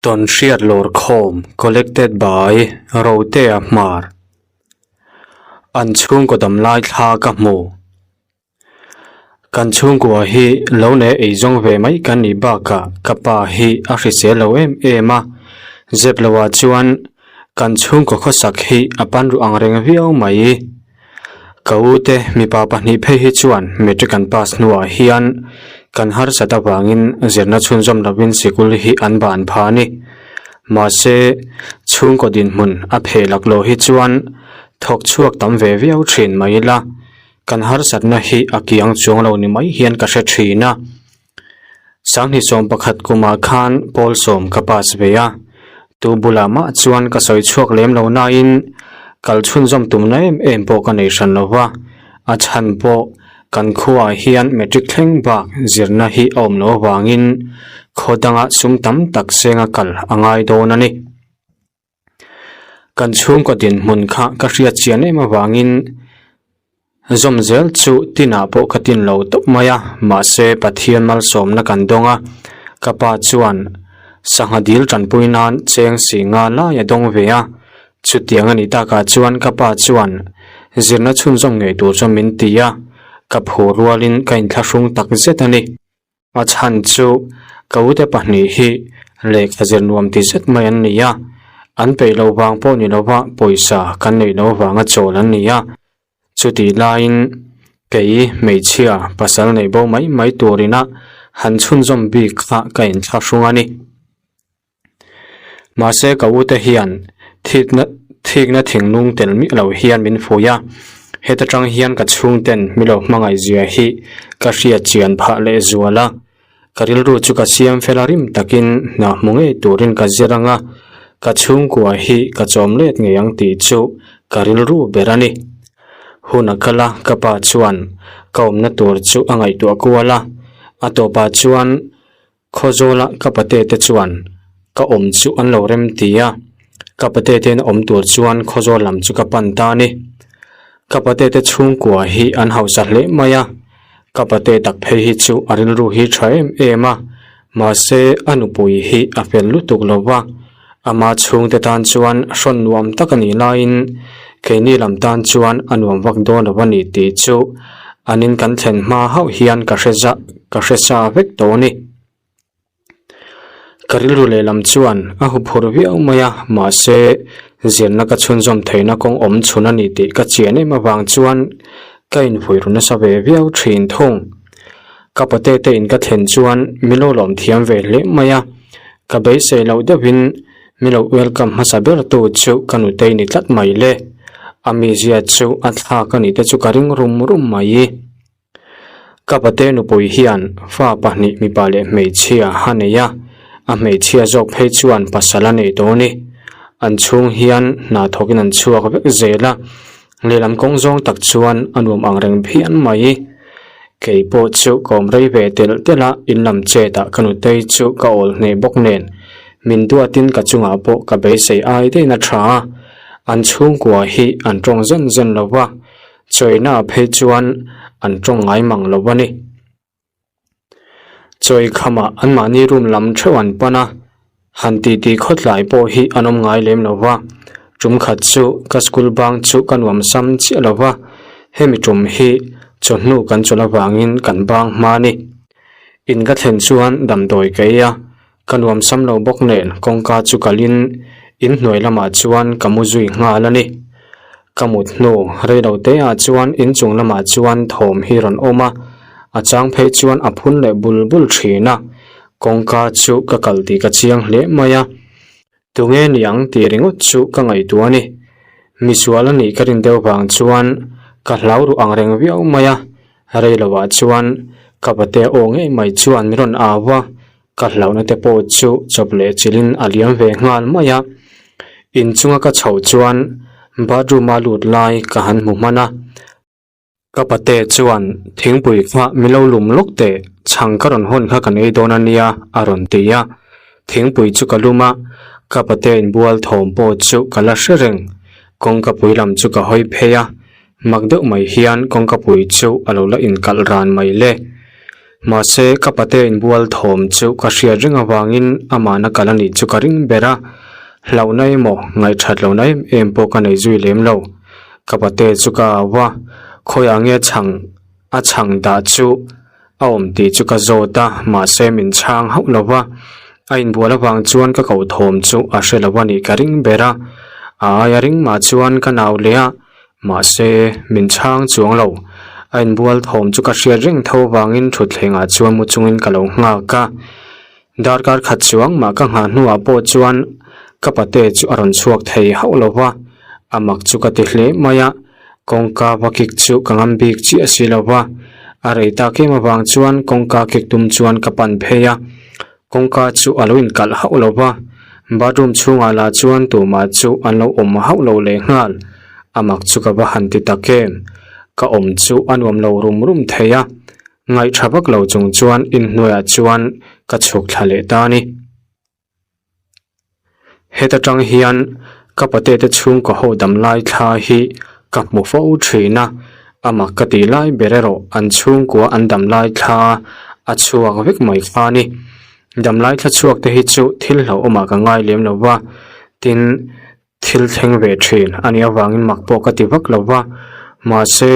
Tawnhriat lawrkhawm Collected by Rotea Hmar An chhungkaw damlai thla ka hmu. Kan chhungkua hi lo leh eizawng ve mai kan nih bakah ka pa hi a hrisel lo em em a, zep loah chuan kan chhungkaw khawsak hi a pan ruh ang reng viau mai. Ka ute mipa pahnih phei hi chuan matric an pass hnuah hian kan harsat avangin zirna chhunzawm lovin sikul hi an ban pha a ni. Mahse, chhungkaw dinhmun a pheh laklawh hi chuan thawk chhuak tam ve viau thin mai ila, kan harsatna hi a kiang chuang lo ni mai hian ka hre thin a. Sanghnih 11 kumah khan pawl sawm ka pass ve a, tu bulah mah chuan ka sawi chhuak lem lo nain kal chhunzawm tumna em em pawh ka nei hran lo va, a chhan pawh kan khuaah hian matric thleng bak zirna hi a awm loh avangin khaw dangah sum tam tak senga kal a ngai dawn a ni. Kan chhungkaw dinhmun kha ka hriat chian em avangin zawm zel chu tinah pawh ka tin lo tawp mai a, mahse Pathian malsawmna kan dawng a, ka pa chuan sangha dil tanpui nan cheng si nga lai a dawng ve a, chutiang a nih takah chuan ka pa chuan zirna chhunzawm ngei tur chuan min ti a, ka phu rualin ka inthlahrung tak zet a ni. A chhan chu ka ute pahnih hi lehkha zir nuam ti zet mai an ni a, an peih loh vang pawh ni lova pawisa kan neih loh vanga chawl an ni a. Chutih laiin kei hmeichhia pasal neih bo mai mai turina han chhunzawm bik kha ka inthlahrung a ni. Mahse ka ute hian thikna thikna thinglung tel miah lo hian min fui a, heta tang hian ka chhungten mi lo hmangaih zia hi ka hriat chian phah leh zual a, ka rilru chu ka siam fel a rim takin hna hmu ngei turin ka zir ang a, ka chhungkua hi ka chawm let ngei ang tih chu ka rilru ber a ni. Hun a kal a, ka pa chuan ka awmna tur chu a ngaihtuah kual a, a tawpah chuan Khawzawla ka pate te chuan ka awm chu an lo rem ti a, ka pate ten awm tur chuan Khawzawl lam chu ka pan ta a ni. Ka pate te chhungkua hi an hausa hle mai a, ka pate tak phei hi chu a rilru hi tha em em a, mahse a nupui hi a fel lutuk lo va, ama chhungte tan chuan hrawn nuam tak a nih laiin keini lam tan chuan a nuam vak dawn lo a ni tih chu an in kan thlen hma hauh hian ka hre za ka hre sa vek tawh a ni. Ka rilru lehlam chuan a huphurh viau mai a, mahse zirna ka chhunzawm theihna kawng awm chhun a ni tih ka chian em avang chuan ka infuih ru nasa ve viau thin thung. Ka pate te in ka thlen chuan min lo lawm thiam ve hle mai a, ka beisei loh deuhin min lo welcome hmasa ber tu chu ka nutei ni tlat mai le. A mizia chu a thlak a nih te chu ka ring rum rum mai. Ka pate nupui hian fa pahnih mipa leh hmeichhia a nei a, a hmeichhia zawk phei chuan pasal a nei tawh a ni. An chhung hian hna thawkin an chhuak vek zel a, lehlam kawng zawng tak chuan a nuam ang reng phian mai. Kei pawh chu ka awm rei ve telh telh a, in lam chetah ka nutei chu ka awl hneh bawk nen min duatin ka chungah pawh ka beisei ai daih a tha a, an chhungkua hi an tawng zen zen lo va. Chawina phei chuan an tawng ngai mang lo a ni. Chawi khamah anmahni room lam theuh an pan a, han titi khawtlai pawh hi an awm ngai lem lo va. Tum khat chu ka school bang chu ka nuam sam chiah lo va, hemi tum hi chawhnu kan chawlh avangin kan bang hma a ni. In ka thlen chuan damdawi ka ei a, ka nuam sam lo bawk nen kawngka chu kalin inhnuai lamah chuan ka mu zui nghal a ni. Ka mut hnu rei lo te ah chuan inchung lamah chuan thawm hi rawn awm a, a chang phei chuan a phun leh bul bul thin a, kawngka chu ka kal tih ka chiang hle mai a. Tunge niang tih ringawt chu ka ngaihtuah a ni. Misual a nih ka rin deuh vang chuan ka hlau ruh ang reng viau mai a, rei lo ah chuan ka pate aw ngei mai chuan min rawn au a, Ka hlauhna te pawh chu chawp leh chilhin a liam ve nghal mai a, inchunga ka chhoh chuan bathroom a lut lai ka han hmu hman a, ka pate chuan thingpui kha min lo lum lawk teh, chhang ka rawn hawn kha kan ei dawn a nia a rawn ti a, thingpui chu ka lum a, ka pate inbual thawm pawh chu ka la hre reng, kawngka pui lam chu ka hawi phei a, mak deuh mai hian kawngka pui chu a lo la inkalh ran mai le. Mahse, ka pate inbual thawm chu ka hriat reng avangin amahna kal a nih chu ka ring ber a, hlauhna emaw ngaihthat lohna em em pawh ka nei zui lem lo. Ka pate chu ka au a, khawiah nge chhang a chhang dah chu a awm tih chu ka zawt a, mahse min chhang hauh lo va, a inbual avang chuan ka koh thawm chu a hre lo a nih ka ring ber a, a aia ring mah chuan ka nau leh a, mahse min chhang chuang lo, a inbual thawm chu ka hriat reng tho avangin thutthlengah chuan mu chungin ka lo nghak a. Darkar khat chuang mah ka nghah hnuah pawh chuan ka pate chu a rawn chhuak thei hauh lo va, a mak chu ka ti hle mai a, kawngka va kik chu ka ngam bik chiah si lo va, a rei tak em avang chuan kawngka kik tum chuan ka pan phei a, kawngka chu a lo inkalh hauh lo va, bathroom chhungah lah chuan tumah chu an lo awm hauh lo lehnghal, a mak chu ka va han ti tak em, ka awm chu a nuam lo rum rum thei a. Ngaihṭha vak lo chung chuan inhnuaiah chuan ka chhuk thla leh ta a ni. Heta tang hian ka pate te chhungkaw ho dam lai thla hi ka hmu fo thin a, a mak ka tih lai ber erawh an chhungkua an dam lai thla a chhuak vek mai kha a ni. Dam lai thla chhuak te hi chu thil hlauhawmah ka ngai lem lo va, tin, Thil thleng ve thin a nih avangin mak pawh ka ti vak lo va, mahse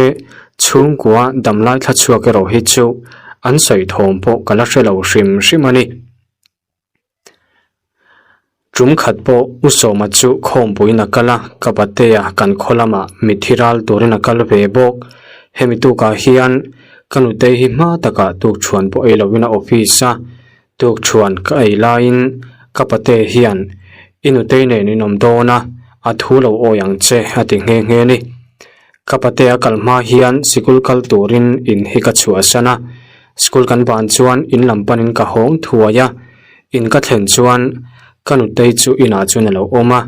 chhungkua damlai thla chhuak erawh hi chu an sawi thawm pawh ka la hre lo hrim hrim a ni. Tum khat pawh U Sawma chu khawmpuiin a kal a, ka patea kan khaw lamah mitthi ral turin a kal ve bawk. Hemi tukah hian ka nutei hi hma takah tukṭhuan pawh ei loin a office a, Tukṭhuan ka ei laiin ka pate hian i nutei nen in awm dawn a, a thu lo awi ang che a ti nghe nghe a ni. Ka pate a kal hma hian sikul kal turin in hi ka chhuahsan a, school kan ban chuan in lam panin ka hawng thuai a, in ka thlen chuan ka nutei chu inah chuan a lo awm a,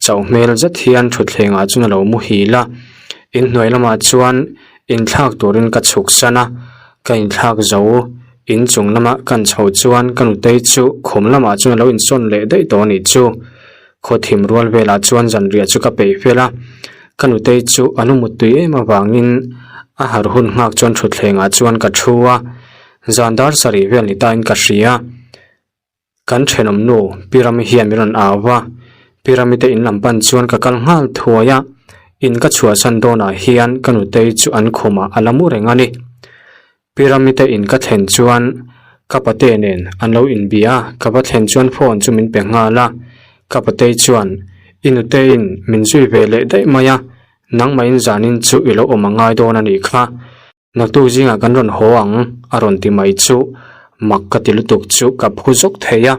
chauh hmel zet hian thutthlengah chuan a lo muhil a, inhnuai lamah chuan inthlak turin ka chhuksan a, ka inthlak zo. In chung lama kan chho chuan ka nutei chu khum lamah chuan a lo insawn leh daih tawh a nih chu. Khaw thim rual velah chuan zanriah chu ka peih fel a, ka nutei chu a lu muttui em avangin a harh hun nghak chuan thutthlengah chuan ka thu a, zan dar sarih vel ni tain ka hria. Kan thenawm nu Pi Rami hian min rawn au va, Pi Rami te in lam pan chuan ka kal nghal thuai a, in ka chhuahsan dawnah hian ka nutei chu an khumah a la mu reng a ni. Pi Rami te in ka thlen chuan ka pate nen an lo inbia a, ka va thlen chuan phone chu min pe nghal a, ka patei chuan i nuteiin min zui ve leh daih mai a, nangmahin zanin chu i lo awm a ngai dawn a nih kha. Naktuk zingah kan rawn haw ang a rawn ti mai chu mak ka ti lutuk chu ka phu zawk thei a,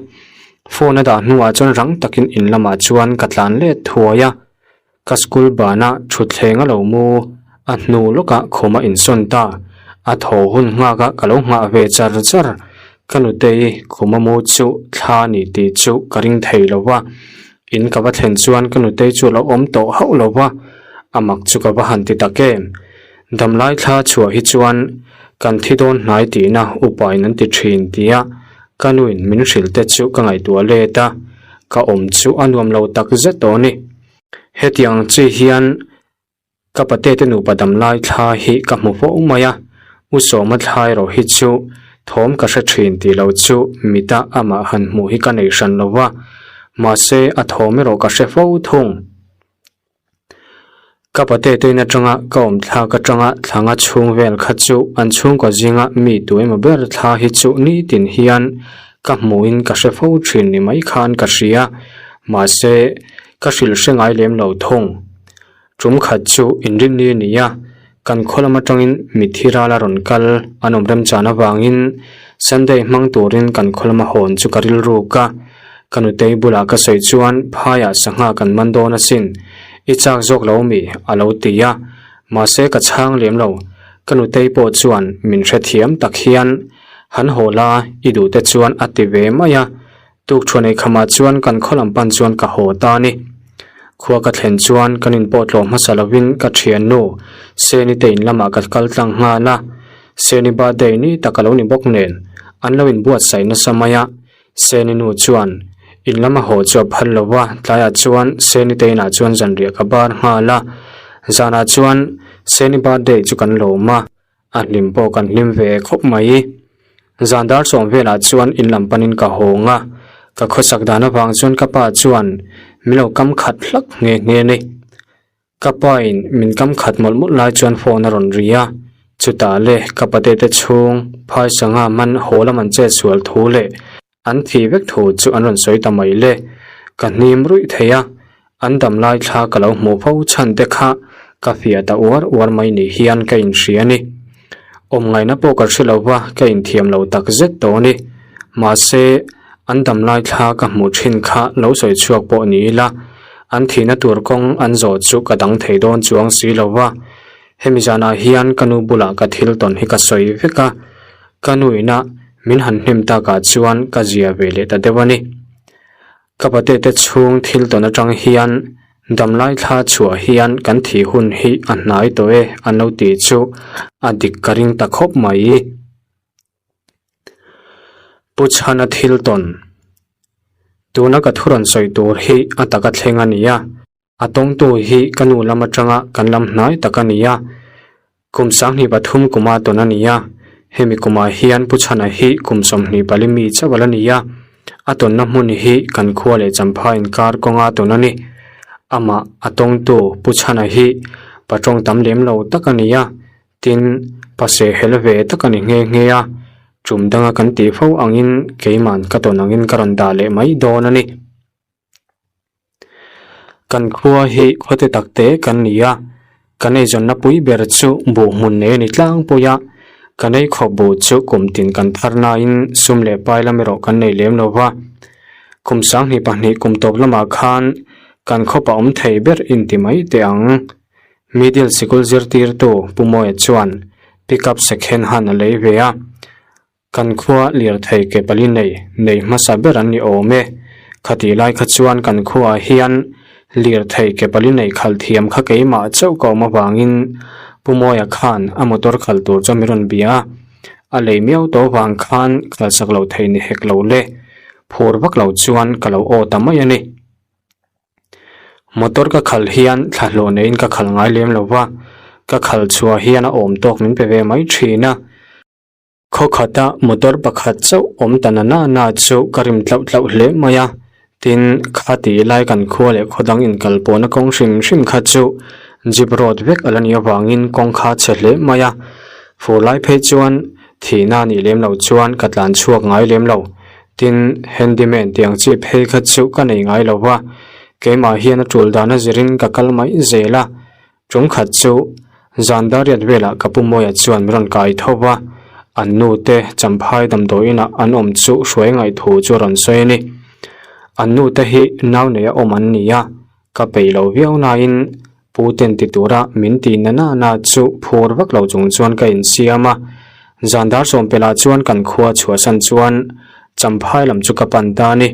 phone a dah hnuah chuan rang takin in lamah chuan ka tlan let thuai a, ka school banah thutthleng a lo mu a hnu lawkah khum a insawn ta, a thaw hun nghak a ka lo nghah ve char char, ka nutei khum a mu chu thla a ni tih chu ka ring thei lo va, in ka va thlen chuan ka nutei chu a lo awm tawh hauh lo va, a mak chu ka va han ti tak em. Damlai thla chhuah hi chuan kan thi dawn hnai tihna upain an ti thin tia ka nuin min hrilh te chu ka ngaihtuah let a, ka awm chu a nuam lo tak zet tawh a ni. Hetiang chi hian ka pate te nupa damlai thla hi ka hmu fo mai a, U Sawma thla erawh hi chu thawm ka hre thin tih loh chu mita amah han hmuh hi ka nei hran lo va, mahse a thawm erawh ka hre fo thung. Ka pate te in atanga ka awm thlak atanga thlanga chhung vel kha chu an chhungkaw zinga mi tu emaw ber thla hi chu nitin hian ka hmuhin ka hre fo thin ni mai khan ka hria mahse ka hrilh hre ngai lem lo thung. Tum khat chu inrinni a ni a, kan khaw lam atangin mitthi ral a rawn kal an awm remchan avangin Sunday hmang turin kan khaw lama hawn chu ka rilruk a, ka nutei bulah ka sawi chuan phaiah sangha kan man dawn asin, i chak zawk lo mi? a lo ti a, mahse ka chhang lem lo, ka nutei pawh chuan min hrethiam tak hian han haw la i duh te chuan a ti ve mai a, Tukṭhuan ei khamah chuan kan khaw lam pan chuan ka haw ta a ni. Khua ka thlen chuan kan inpawh tlawh hmasa lovin ka ṭhiannu Seni te in lamah ka kal tlang nghal a. Seni birthday ni tak a lo ni bawk nen an lo inbuatsaih nasa mai a. Seni nu chuan in lama haw chu a phal lo va, tlaiah chuan Seni te inah chuan zanriah ka bar nghal a. Zanah chuan Seni birthday chu kan lawm a, a hlim pawh kan hlim ve khawp mai. Zan dar sawm velah chuan in lam panin ka hawng a, ka khawsak dan avang chuan ka pa chuan min lo kam khat hlak nghe nghe a ni. Ka pa in min kam khat mawlh mawlh lai chuan phone a rawn ri a, chutah le ka pate te chhung phai sangha man haw lam an chet sual thu leh an thi vek thu chu an rawn sawi ta mai le. Ka hnim ruih thei a, an dam lai thla ka lo hmuh fo chhan te kha ka fiah ta uar uar mai ni hian ka inhria a ni. Awm ngaihna pawh ka hre lo va, ka inthiam lo tak zet tawh a ni. Mahse, an dam lai thla ka hmuh thin kha lo sawi chhuak pawh ni ila, an thihna tur kawng an zawh chu ka dang thei dawn chuang si lo va. Hemi zanah hian ka nu bulah ka thil tawn hi ka sawi vek a, ka nu ina min han hnem takah chuan ka zia ve leh ta deuh a ni. Ka patete chhung thil tawn atang hian damlai thla chhuah hian kan thih hun hi a hnai tawh e an lo tih chu a dik ka ring ta khawp mai. Pu Chhana thil tawn Tuna ka thu rawn sawi tur hi a taka thleng a ni a. A tawngtu hi ka nu lam atanga kan lam hnai tak a ni a, kum 23 kuma tawn a ni a, hemi kumah hian Pu Chhana hi kum 24 mi chauh a la ni a, a tawnna hmun hi kan khua leh Champha inkar kawnga tawn a ni. Amah a tawngtu Pu Chhana hi pa tawng tam lem lo tak a ni a, tin pa sehhel ve tak a ni nghe nghe a, tum danga kan tih fo angin keiman ka tawn angin ka rawn dah leh mai dawn a ni. Kan khua hi khawte tak te kan ni a, kan eizawnna pui ber chu buh hmun nei a ni tlangpui a, kan ei khawp buh chu kum tin kan thar nain sum leh pai lam erawh kan nei lem lo va. Kum 22 kum tawp lamah khan kan khawpa awm thei ber inti mai teh ang. Middle sikul zirtirtu Pu Mawia chuan pickup second hand a lei ve a. Kan khua lirthei ke pali nei nei hmasa ber an ni awm e. Khatih lai kha chuan kan khuaah hian lirthei ke pali nei khalh thiam kha keimah chauh ka awm avangin Pu Mawia khan a motor khalh tur chu mi rawn bia a. A lei miau tawh vang khan khalhsak lo thei ni hek lo le. Phur vak lo chuan ka lo aw ta mai a ni. Motor ka khalh hian thlahlawh neiin ka khalh ngai lem lo va, ka khalh chhuah hian a awm tawk min pe ve mai thin a. Khaw khata motor pakhat chauh awm ta na na na chu ka rim tlauh tlauh hle mai a, tin khati lai kan khua leh khaw dang inkal pawhna kawng hrim hrim kha chu jeep road vek a la nih avangin kawng kha chhe hle mai a, fur lai phei chuan thihna nih lem loh chuan ka tlan chhuak ngai lem lo, tin handyman tiang chi phei kha chu ka nei ngai lo va, keimah hian a tul dan a zirin ka kal mai zel a. Ṭum khat chu zan dariat velah ka pu Mawia chuan min rawn kai tho va, an nu te Champhai damdawi inah an awm chu hruai ngaih thu chu a rawn sawi a ni. An nu te hi nau neia awm an ni a, ka peih lo viau nain pu ten ti tura min ti na na na chu phur vak lo chung chuan ka insiam a. Zan dar sawmpelah chuan kan khua chhuahsan chuan Champhai lam chu ka pan ta a ni.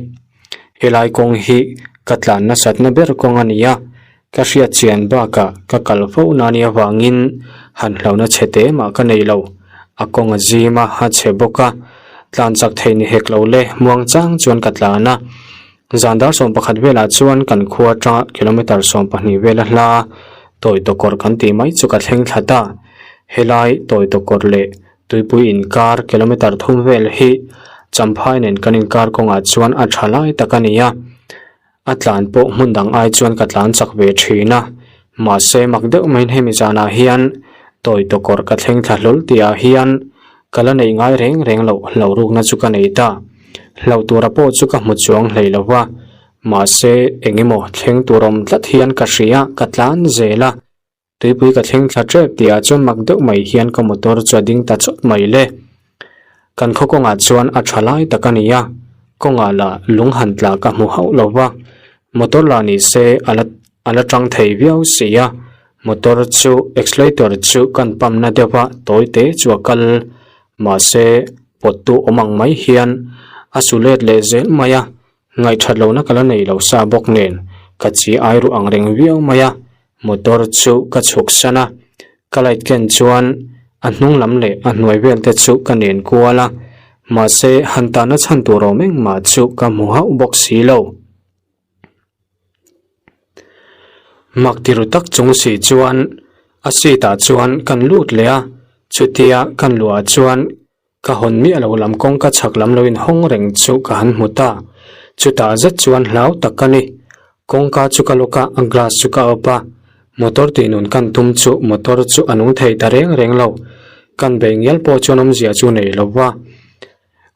Helai kawng hi ka tlan nasatna ber kawng a ni a, Ka hriat chian bakah ka kal fo na nia vangin han hlauhna chhe te mah ka nei lo. A kawng a zim a, a chhe bawk a. Tlan chak thei ni hek lo le, muang chang chuan ka tlan a. Zan dar 11 velah chuan kan khua atanga kilometre 12 vela hla tawi tawkawrh kan tih mai chu ka thleng thla ta. Helai tawi tawkawrh leh tuipui inkar kilometre thum vel hi Champhai nen kan inkar kawngah chuan a tha lai tak a ni a. A tlan pawh hmun dang ai chuan ka tlan chak ve thin a, mahse mak deuh maiin hemi zanah hian tawi tawkawrh ka thleng thla hlawl tihah hian ka la neih ngai reng reng loh hlauh rukna chu ka nei ta. Hlauh tura pawh chu ka hmu chuang hlei lo va, mahse eng emaw thleng tur awm tlat hian ka hria ka tlan zel a. Tuipui ka thleng thla tep tihah chuan mak deuh mai hian ka motor chu a ding ta chawt mai le. Kan khaw kawngah chuan a tha lai tak a ni a, kawngah lah lung han tla ka hmu hauh lo va, motor lah ni se a la a la tang thei viau si a, motor chu accelerator chu kan pump na deuh a tawi te chu a kal, mahse pawttu awm ang mai hian a su let leh zel mai a, Ngaihthat lohna ka la nei lo sa bawk nen ka chi ai ruh ang reng viau mai a, motor chu ka chhuk san a, ka light ken chuan a hnung lam leh a hnuai vel te chu ka nen kual a, mahse han tahna chhan tur awm engmah chu ka hmu hauh bawk si lo. Mak ti ru tak chung si chuan a seat ah chuan kan lut leh a, chutia kan luah chuan. Ka hawn miah lo lam kawngka chhak lam lo inhawng reng chu ka han hmu ta. Chutah zet chuan hlau tak ka ni. Kawngka chu ka lawk a, a glass chu ka awp a. Motor tih nun kan tum chu motor chu a nung thei ta reng reng lo. Kan bei ngial pawh chuan awmzia chu nei lo va.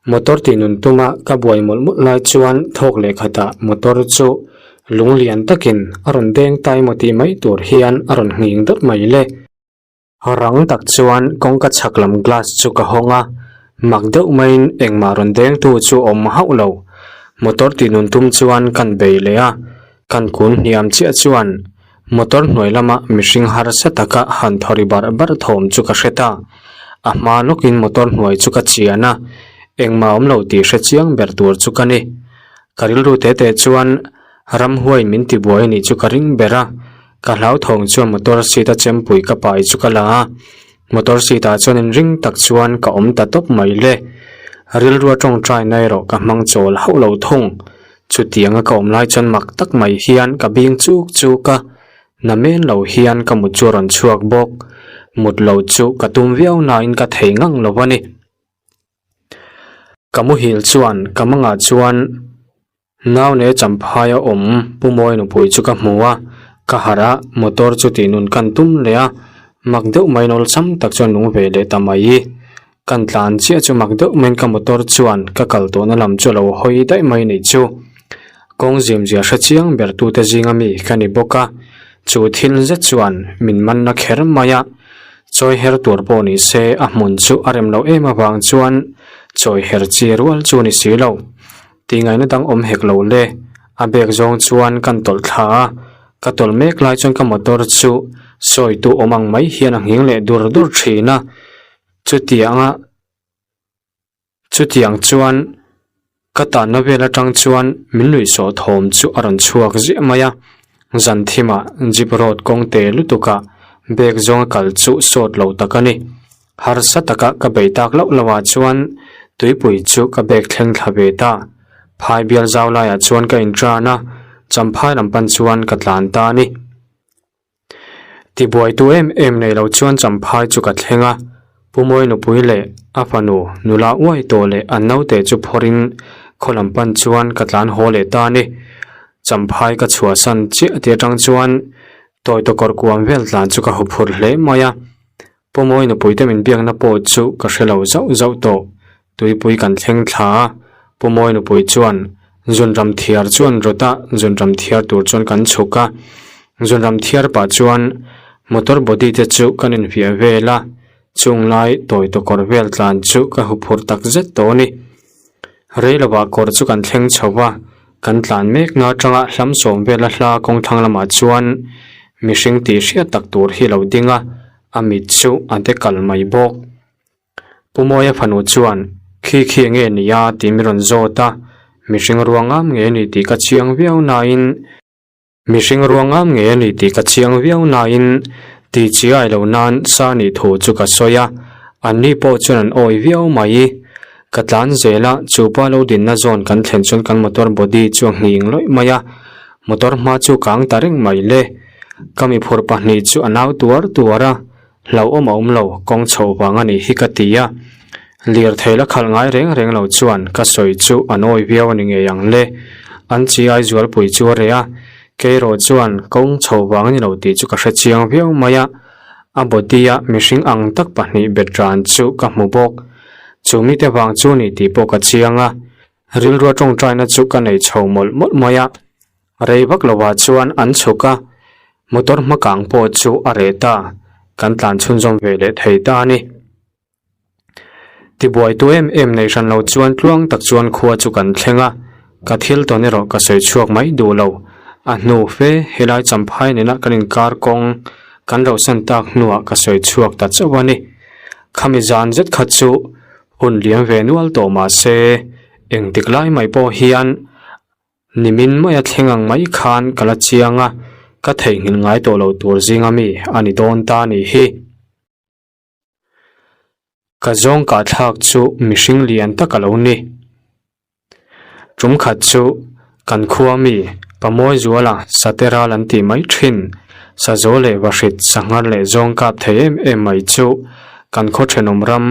Motor tih nun tuma ka buai mawlh mawlh lai chuan thawk leh khatah motor chu lung lian takin a rawn deng ta emaw tih mai tur hian a rawn nghing dawt mai le. Rang tak chuan kawngka chhak lam glass chu ka hawng a, mak deuh maiin engmah rawn dengtu chu awm hauh lo. Motor tih nun tum chuan kan bei leh a, kan kun hniam chiah chuan motor hnuai lama mihring harsa taka han thaw ri barh barh thawm chu ka hre ta. A hma lawkin motor hnuai chu ka chian a, engmah awm lo tih hre chiang ber tur chu ka ni. Ka rilru te te chuan ramhuai min tibuai anih chu ka ring ber a. Ka hlauthawng chuan motor seat a chempui ka pai chu ka la a, motor seat ah chuan inring tak chuan ka awm ta tawp mai le. Rilrua tawngtai na erawh ka hmang chawl hauh lo thung. Chutianga ka awm lai chuan mak tak mai hian ka bing chuk chuk a, na men lo hian ka mut chu a rawn chhuak bawk. Mut lo chu ka tum viau nain ka thei ngang lo a ni. Ka muhil chuan ka mangah chuan. Naune Champhaia awm Pu Mawi nupui chu ka hmu a, ka harh a, motor chu tih nun kan tum leh a, mak deuh maiin awlsam tak chuan nung ve leh ta mai. Kan tlan chiah chu mak deuh maiin ka motor chuan ka kal tawhna lam chu a lo hawi daih mai nih chu. Kawng zimzia hre chiang ber tute zinga mi ka ni bawk a, chu thil zet chuan min manna kher mai a, chawi her tur pawh ni se a hmun chu a rem loh em avang chuan chawi her chi rual chu ni si lo. Tihngaihna dang awm hek lo le. A bag zawng chuan kan tawlh thla a, ka tawlh mek lai chuan ka motor chu sawi tu awm ang mai hian a nghing leh dur dur thin a. Chutianga chutiang chuan ka tanna vel atang chuan min nuih sawh thawm chu a rawn chhuak ziah mai a. Zan thimah jeep road kawng te lutukah bag zawnga kal chu sawt lo tak a ni. Harsa taka ka bei tak loh loh ah chuan tuipui chu ka bag thleng thla ve ta. Phai bial zau laiah chuan ka intan a, champhai lam pan chuan ka tlan ta a ni. Tibuaitu em em nei lo chuan champhai chu ka thleng a, Pu Mawi nupui leh a fanu nula uai tawh leh an naute chu phawrhin khaw lam pan chuan ka tlan haw leh ta a ni. Champhai ka chhuahsan chiah tih atang chuan tawi tawkawr kuam vel tlan chu ka huphurh hle mai a. Pu Mawi nupuite min biakna pawh chu ka hre lo zauh zauh tawh. Tuipui kan thleng thla a, Pu Mawi nupui chuan Zunram thiar chuan rawt a, Zunram thiar tur chuan kan chhuk a. Zunram thiar pah chuan motor body te chu kan infiah vel a, chung lai tawi tawkawr vel tlan chu ka huphurh tak zet tawh a ni. Rei lovah kawr chu kan thleng chho va, kan tlan mek na atanga hlam sawm vela hla kawng thlang lamah chuan mihring tih hriat tak tur hi lo ding a, a mit chu a de kal mai bawk. Pu Mawia fanu chuan, Khi khi enge ni a? tih min rawn zawt a, mihring ruangam nge ni tih ka chiang viau nain, Mihring ruangam ngei a ni tih ka chiang viau nain ti chiai lo nan sa nih thu chu ka sawi a, anni pawh chuan an awi viau mai. Ka tlan zel a, chu pa lo dinna zawn kan thlen chuan kan motor body chu a nghing lawih mai a, motor hma chu kang ta reng mai le. Ka mi phur pahnih chu a nau tuar tuar a, Hlauhawm a awm lo, kawng chhoh vang a nih hi ka ti a. Lirthei la khalh ngai reng reng lo chuan ka sawi chu an awi viau a ni ngei ang le. An chi ai zualpui chu a reh a, kei erawh chuan kawng chhoh vang a ni lo tih chu ka hre chiang viau mai a. A body a mihring ang tak pahnih bet ran chu ka hmu bawk. Chu mite vang chu ni tih pawh ka chiang a. Rilrua tawngtaina chu ka nei chho mawlh mawlh mai a. Rei vak lovah chuan an chhuk a, motor hma kang pawh chu a reh ta, kan tlan chhunzawm ve leh thei ta a ni. Tibuaitu em em nei hran lo chuan tluang tak chuan khua chu kan thleng a, ka thil tawn erawh ka sawi chhuak mai duh lo. A hnu fe helai champhai nena kan inkar kawng kan rohsan tak hnuah ka sawi chhuak ta chauh a ni. Khami zan zet kha chu hun liam ve nual tawh mah se engtik lai mai pawh hian Nimin maia thleng ang mai khan ka la chiang a, ka theihnghilh ngai tawh lo tur zinga mi a ni dawn ta a nih hi. Ka zawng kahthlak chu mihring lian tak a lo ni. Tum khat chu kan khua mi Pamawi Zuala Sate ral an tih mai thin, Sazaw leh Vahrit sanghar leh zawng kap thei em em mai chu kan khaw thenawm ram.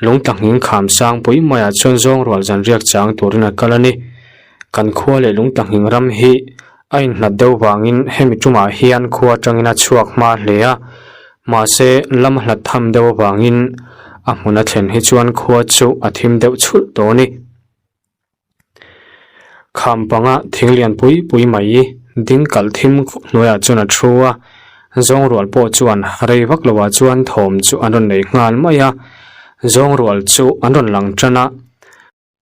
Lungtlanghing kham sang pui maiah chuan zawng rual zan riak chang turin a kal a ni. Kan khua leh Lungtlanghing ram hi a inhlat deuh vangin hemi tumah hian khua atangin a chhuak hma hle a, mahse lam a hlat tham deuh avangin a hmun a thlen hi chuan khua chu a thim deuh chhulh tawh a ni. Kham panga thing lian pui pui mai ding kalh thim hnuaiah chuan a thu a, zawng rual pawh chuan rei vak lovah chuan thawm chu an rawn nei nghal mai a, zawng rual chu an rawn lang tan a.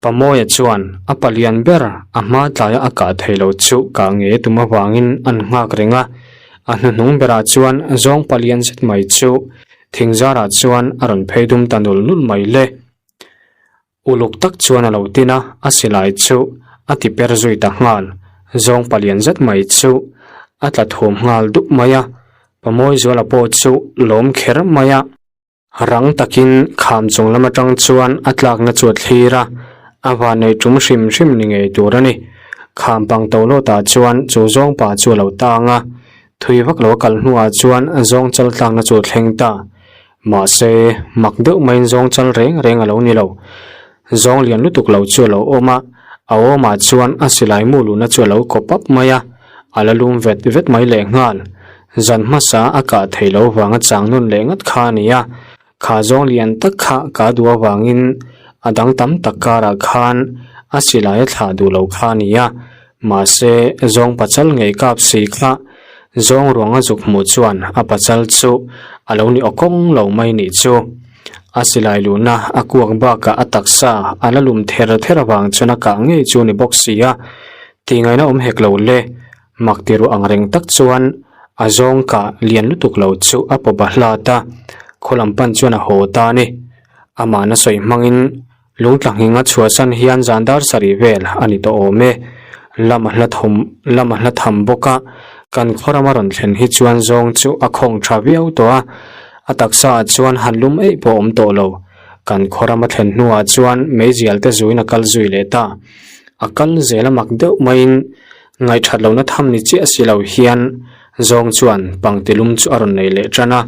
Pamawia chuan a palian ber a hma tlaia a kah theih loh chu kah ngei tum avangin an nghak reng a, a hnuhnung berah chuan zawng palian zet mai chu thing zarah chuan a rawn phei dum ta nul nul mai le. Uluk tak chuan a lo tin a, a silai chu a ti per zui ta nghal. Zawng palian zet mai chu a tla thum nghal dup mai a, Pamawizuala pawh chu lawm kher mai a. Rang takin kham chung lam atang chuan a tlakna chu a thlir a, a van nei tum hrim hrim ni ngei tur a ni. Kham pang to lawtah chuan chu zawng pa chu a lo tang a, thui vak lo a kal hnuah chuan zawng chal tlakna chu a thleng ta. Mahse, mak deuh maiin zawng chal reng reng a lo ni lo. Zawng lian lutuk lo chu a lo awm a, a awmah chuan a silai mu luhna chu a lo kaw pap mai a, a la lum vet vet mai lehnghal. Zan hmasa a kah theih loh vanga chang nawn leh ngat kha a ni a, kha zawng lian tak kha ka duh avangin a dang tam tak karah khan a silai a thlah duh lo kha a ni a, mahse, zawng pachal ngei kap si kha Zawng ruang a zuk hmuh chuan a pachal chu a lo ni awkawng lo mai nih chu. A silai luhna a kuak bakah a taksa a la lum ther ther avang chuan a kah ngei chu ni bawk si a, tihngaihna awm hek lo le. Mak ti ruah ang reng tak chuan a zawng kah lian lutuk lo chu a pawp a hlat a, khaw lam pan chuan a haw ta a ni. Amahna sawi hmangin Lungtlanghing a chhuahsan hian zan dar sarih vel a ni tawh awm e. Lam a hla thawm lam a hla tham bawk a, kan khaw rama rawn thlen hi chuan zawng chu a khawng tha viau tawh a, a taksa ah chuan han lum eih pawh awm tawh lo. Kan khaw rama thlen hnuah chuan meizial te zuin a kal zui leh ta. A kal zel a mak deuh maiin ngaihthat lohna tham ni chiah si lo hian zawng chuan pangti lum chu a rawn nei leh tan a,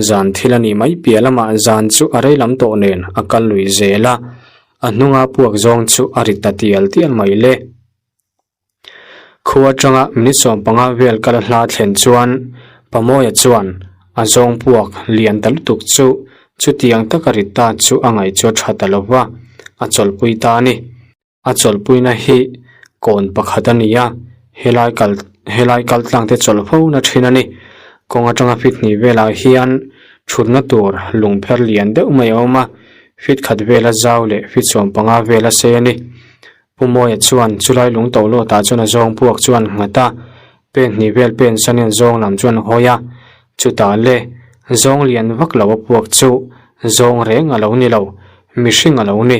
Zan thil a nih mai piah lamah zan chu a rei lam tawh nen a kal lui zel a, a hnunga puak zawng chu a ri ta tial tial mai le. Khua atanga minute 15 vel kal a hla thlen chuan Pamawia chuan a zawng puak lian ta lutuk chu chutiang taka ri ta chu a ngaih chu a tha ta lo va, a chawlhpui ta a ni. A chawlhpuina hi kawn pakhat a ni a, helai kal helai kal tlang te chawlh fo na thin a ni. Kawng atanga fit hnih velah hian thutna tur lungpher lian deuh mai a awm a, fit khat vela zau leh fit 15 vela sei a ni. Pu Mawia chuan chulai lung to lawtah chuan a zawng puak chuan nghat a, pen hnih vel pen sanin a zawng lam chuan a hawi a, chutah le zawng lian vak lo a puak chu zawng reng a lo ni lo, mihring a lo ni.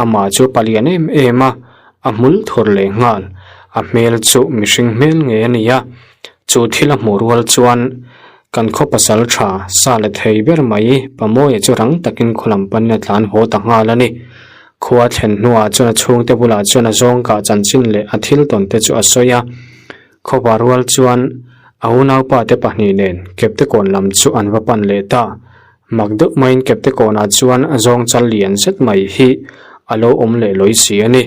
Amah chu palian em em a, a hmul thur leh nghal, a hmel chu mihring hmel ngei a ni a, chu thil a hmuh rual chuan kan khaw pasal tha sa la thei ber mai Pamawia chu rang takin khaw lam panin a tlan haw ta nghal a ni. Khua thlen hnuah chuan a chhungte bulah chuan a zawng kah chanchin leh a thil tawn te chu a sawi a. Khawpa rual chuan a unaupa te pahnih nen Kepte kawn lam chu an va pan leh ta. Mak deuh maiin Kepte kawnah chuan a zawng chal lian zet mai hi a lo awm leh lawi si a ni.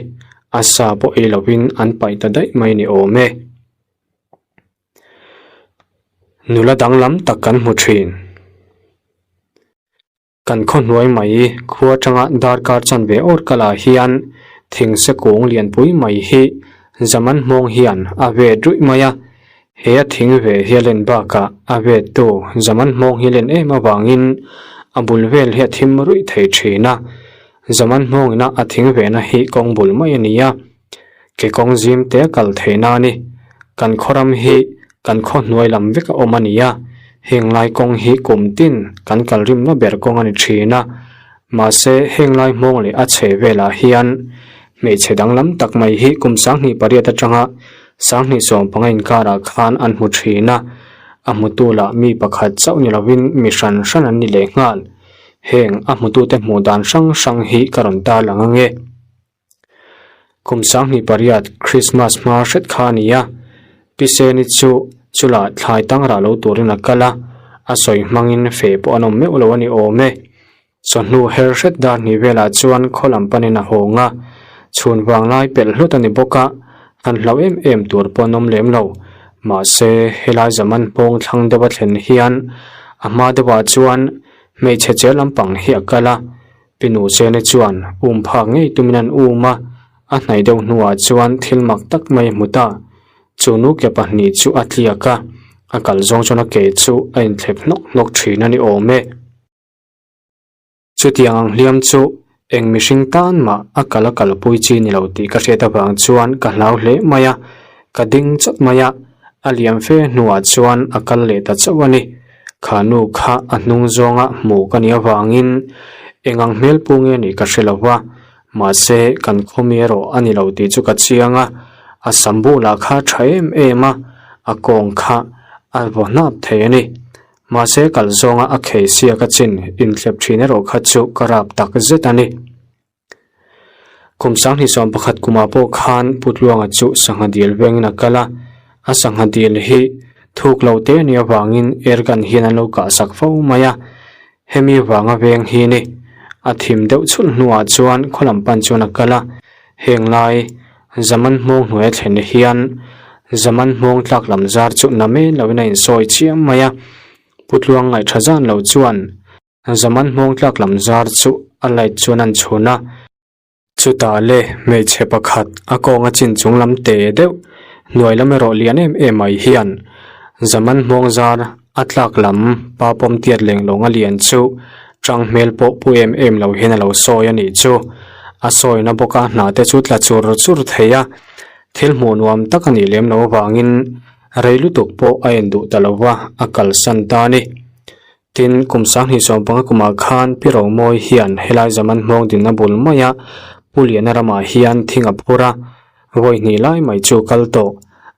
A sa pawh ei lovin an paih ta daih mai ni awm e. Nula danglam tak kan hmu thin. Kan khaw hnuai mai khua atanga darkar chanve awr kalah hian thingse kung lianpui mai hi zaman hmawng hian a vet ruih mai a, he a thing ve hi a len bakah a vettu zaman hmawng hi len em avangin a bul vel hi a thim ruih thei thin a, zaman hmawngina a thing vehna hi kawng bul mai a ni a. Ke kawng zim te a kal theihna a ni. Kan khaw ram hi kan khaw hnuai lam vek a awm a ni a, heng lai kawng hi kum tin kan kal rimna ber kawng a ni thin a. Mahse, heng lai hmawng leh a chhe velah hian hmeichhe danglam tak mai hi kum 28 atanga 2015 inkarah khan an hmu thin a, a hmutu lah mi pakhat chauh ni lovin mi hran hran an ni lehnghal. Heng a hmutute hmuh dan hrang hrang hi ka rawn tarlang ange. Kum 28 Christmas hma hret kha a ni a, Pi Seni chu chulah thlai tang rah lo turin a kal a, a sawi hmangin feh pawh an awm meuh lo a ni awm e. Chawhnu her hret dar hnih velah chuan khaw lam panin a hawng a, chhun vang lai pelh hlut a ni bawk a, han hlauh em em tur pawh an awm lem lo. Mahse, helai zaman hmawng thlang deuh a thlen hian a hma deuhah chuan hmeichhe che lampang hi a kal a, Pinu Chene chuan um phak ngei tumin an um a, a hnaih deuh hnuah chuan thil mak tak mai a hmu ta. Chu nu ke pahnih chu a tliak a, a kal zawng chuan a ke chu a inthlep hnawk hnawk thin a ni awm e. Chutiang ang hliam chu eng mihring tan mah a kal a kalpui chi ni lo tih ka hriat avang chuan ka hlau hle mai a, ka ding chawt mai a, a liam fe hnuah chuan a kal leh ta chauh a ni. Kha nu kha a hnung zawnga hmuh ka nih avangin eng ang hmel pu nge nih ka hre lo va, mahse kan khawmi erawh a ni lo tih chu ka chiang a, a sam bulah kha a tha em em a, a kawng kha a vaw hnap thei a ni. Mahse kal zawnga a khei sia ka chin inthlep thin erawh kha chu ka rap tak zet a ni. Kum sanghnih 11 kumah pawh khan Pu Tluanga chu sangha dil vengin a kal a, a sangha dil hi thuk lo te nia vangin airgun hian an lo kah sak fo mai a, hemi vanga veng hi ni. A thim deuh chhulh hnuah chuan khaw lam pan chuan a kal a, heng lai Zaman hmawng hnuaia thlen hian Zaman hmawng tlak lam zar chu na men loin a insawi chiam mai a, Pu Tluang ngaihṭha zan lo chuan Zaman hmawng tlak lam zar chu a light chuan an chhun a, chutah le hmeichhe pakhat a kawnga chin chung lam te deuh hnuai lam erawh lian em em mai hian Zaman hmawng zar a tlak lam pa pawm tiat leng lawng a lian chu tang hmel pawh pu em em lo hian a lo sawi a nih chu. A sawina bawka hna te chu tla chur chur thei a, thil hmuh nuam tak a nih lem loh avangin rei lutuk pawh a en duh ta lo va, a kalsan ta a ni. Tin, kum 2015 kumah khan Pi Romawi hian helai zaman hmawng dinna bul maia Pu Liana ramah hian thing a phur a, vawi hnih lai mai chu kal tawh,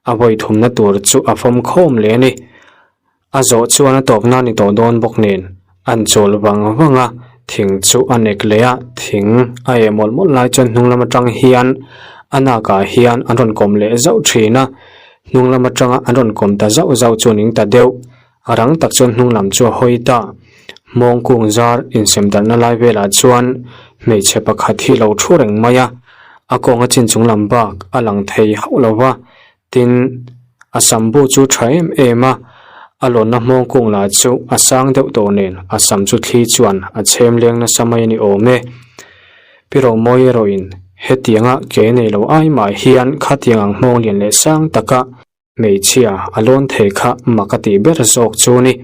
a vawi thumna tur chu a fawm khawm leh a ni. A zawh chuan a tawpna ni tawh dawn bawk nen, an chawl vang vang a, thing chu a nek leh a, thing a eh mawlh mawlh lai chuan hnung lam atang hian a nakah hian an rawn kawm leh zauh thin a, hnung lam atanga an rawn kawm ta zauh zauh chu ning ta deuh. A rang tak chuan hnung lam chu a hawi ta. Hmawng kung zar insem darhna lai velah chuan hmeichhe pakhat hi lo thu reng mai a, a kawnga chin chung lam bak a lang thei hauh lo va, tin, a sam bu chu tha em em a, a lawnna hmawng kung lah chu a sang deuh tawh nen a sam chu thli chuan a chhem leng nasa mai a ni awm e. Pi Romawi erawhin hetianga ke nei lo ai mah hian khatiang ang hmawng lian leh sang taka Hmeichhia a lawn thei kha mak a tih ber zawk chu ni.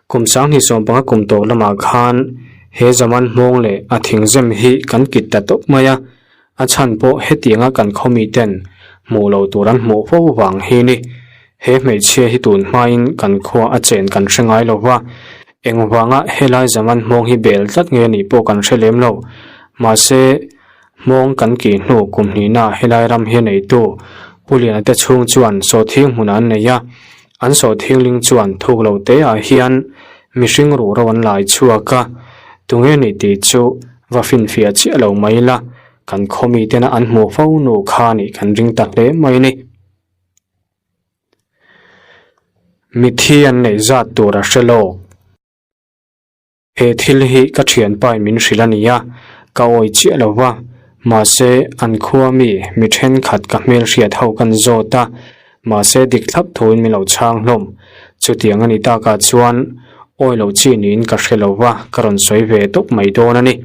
Kum 2015 kum tawh lamah khan he zaman hmawng leh a thingzem hi kan kit ta tawp mai a, a chhan pawh hetianga kan khawmi ten hmuh lo tur an hmuh fo vang hi ni. He hmeichhia hi tun hmain kan khua a chen kan hre ngai lo va, engvanga helai zaman hmawng hi bel tlat nge nih pawh kan hre lem lo. Mahse, Hmawng kan kih hnu kum hnihna helai ram hi neitu Pu Liana te chhung chuan sawhthing hmun an nei a, an sawhthing ling chuan thuk lo te ah hian mihring ruhro an lai chhuak a, tunge nih tih chu va finfiah chiah lo mai la, kan khaw mi tena an hmuh fo nu kha nih kan ring ta hle mai ni. Mithi an neih zat tur a hre lawk. He thil hi ka thianpain min hrilh a ni a, ka awi chiah lo va, mahse an khua mi mi thenkhat ka hmelhriat ho kan zawt a, mahse dik thlap thuin min lo chhang hlawm. Chutiang a ni takah chuan awi loh chi niin ka hre lo va, ka rawn sawi ve tawp mai dawn a ni.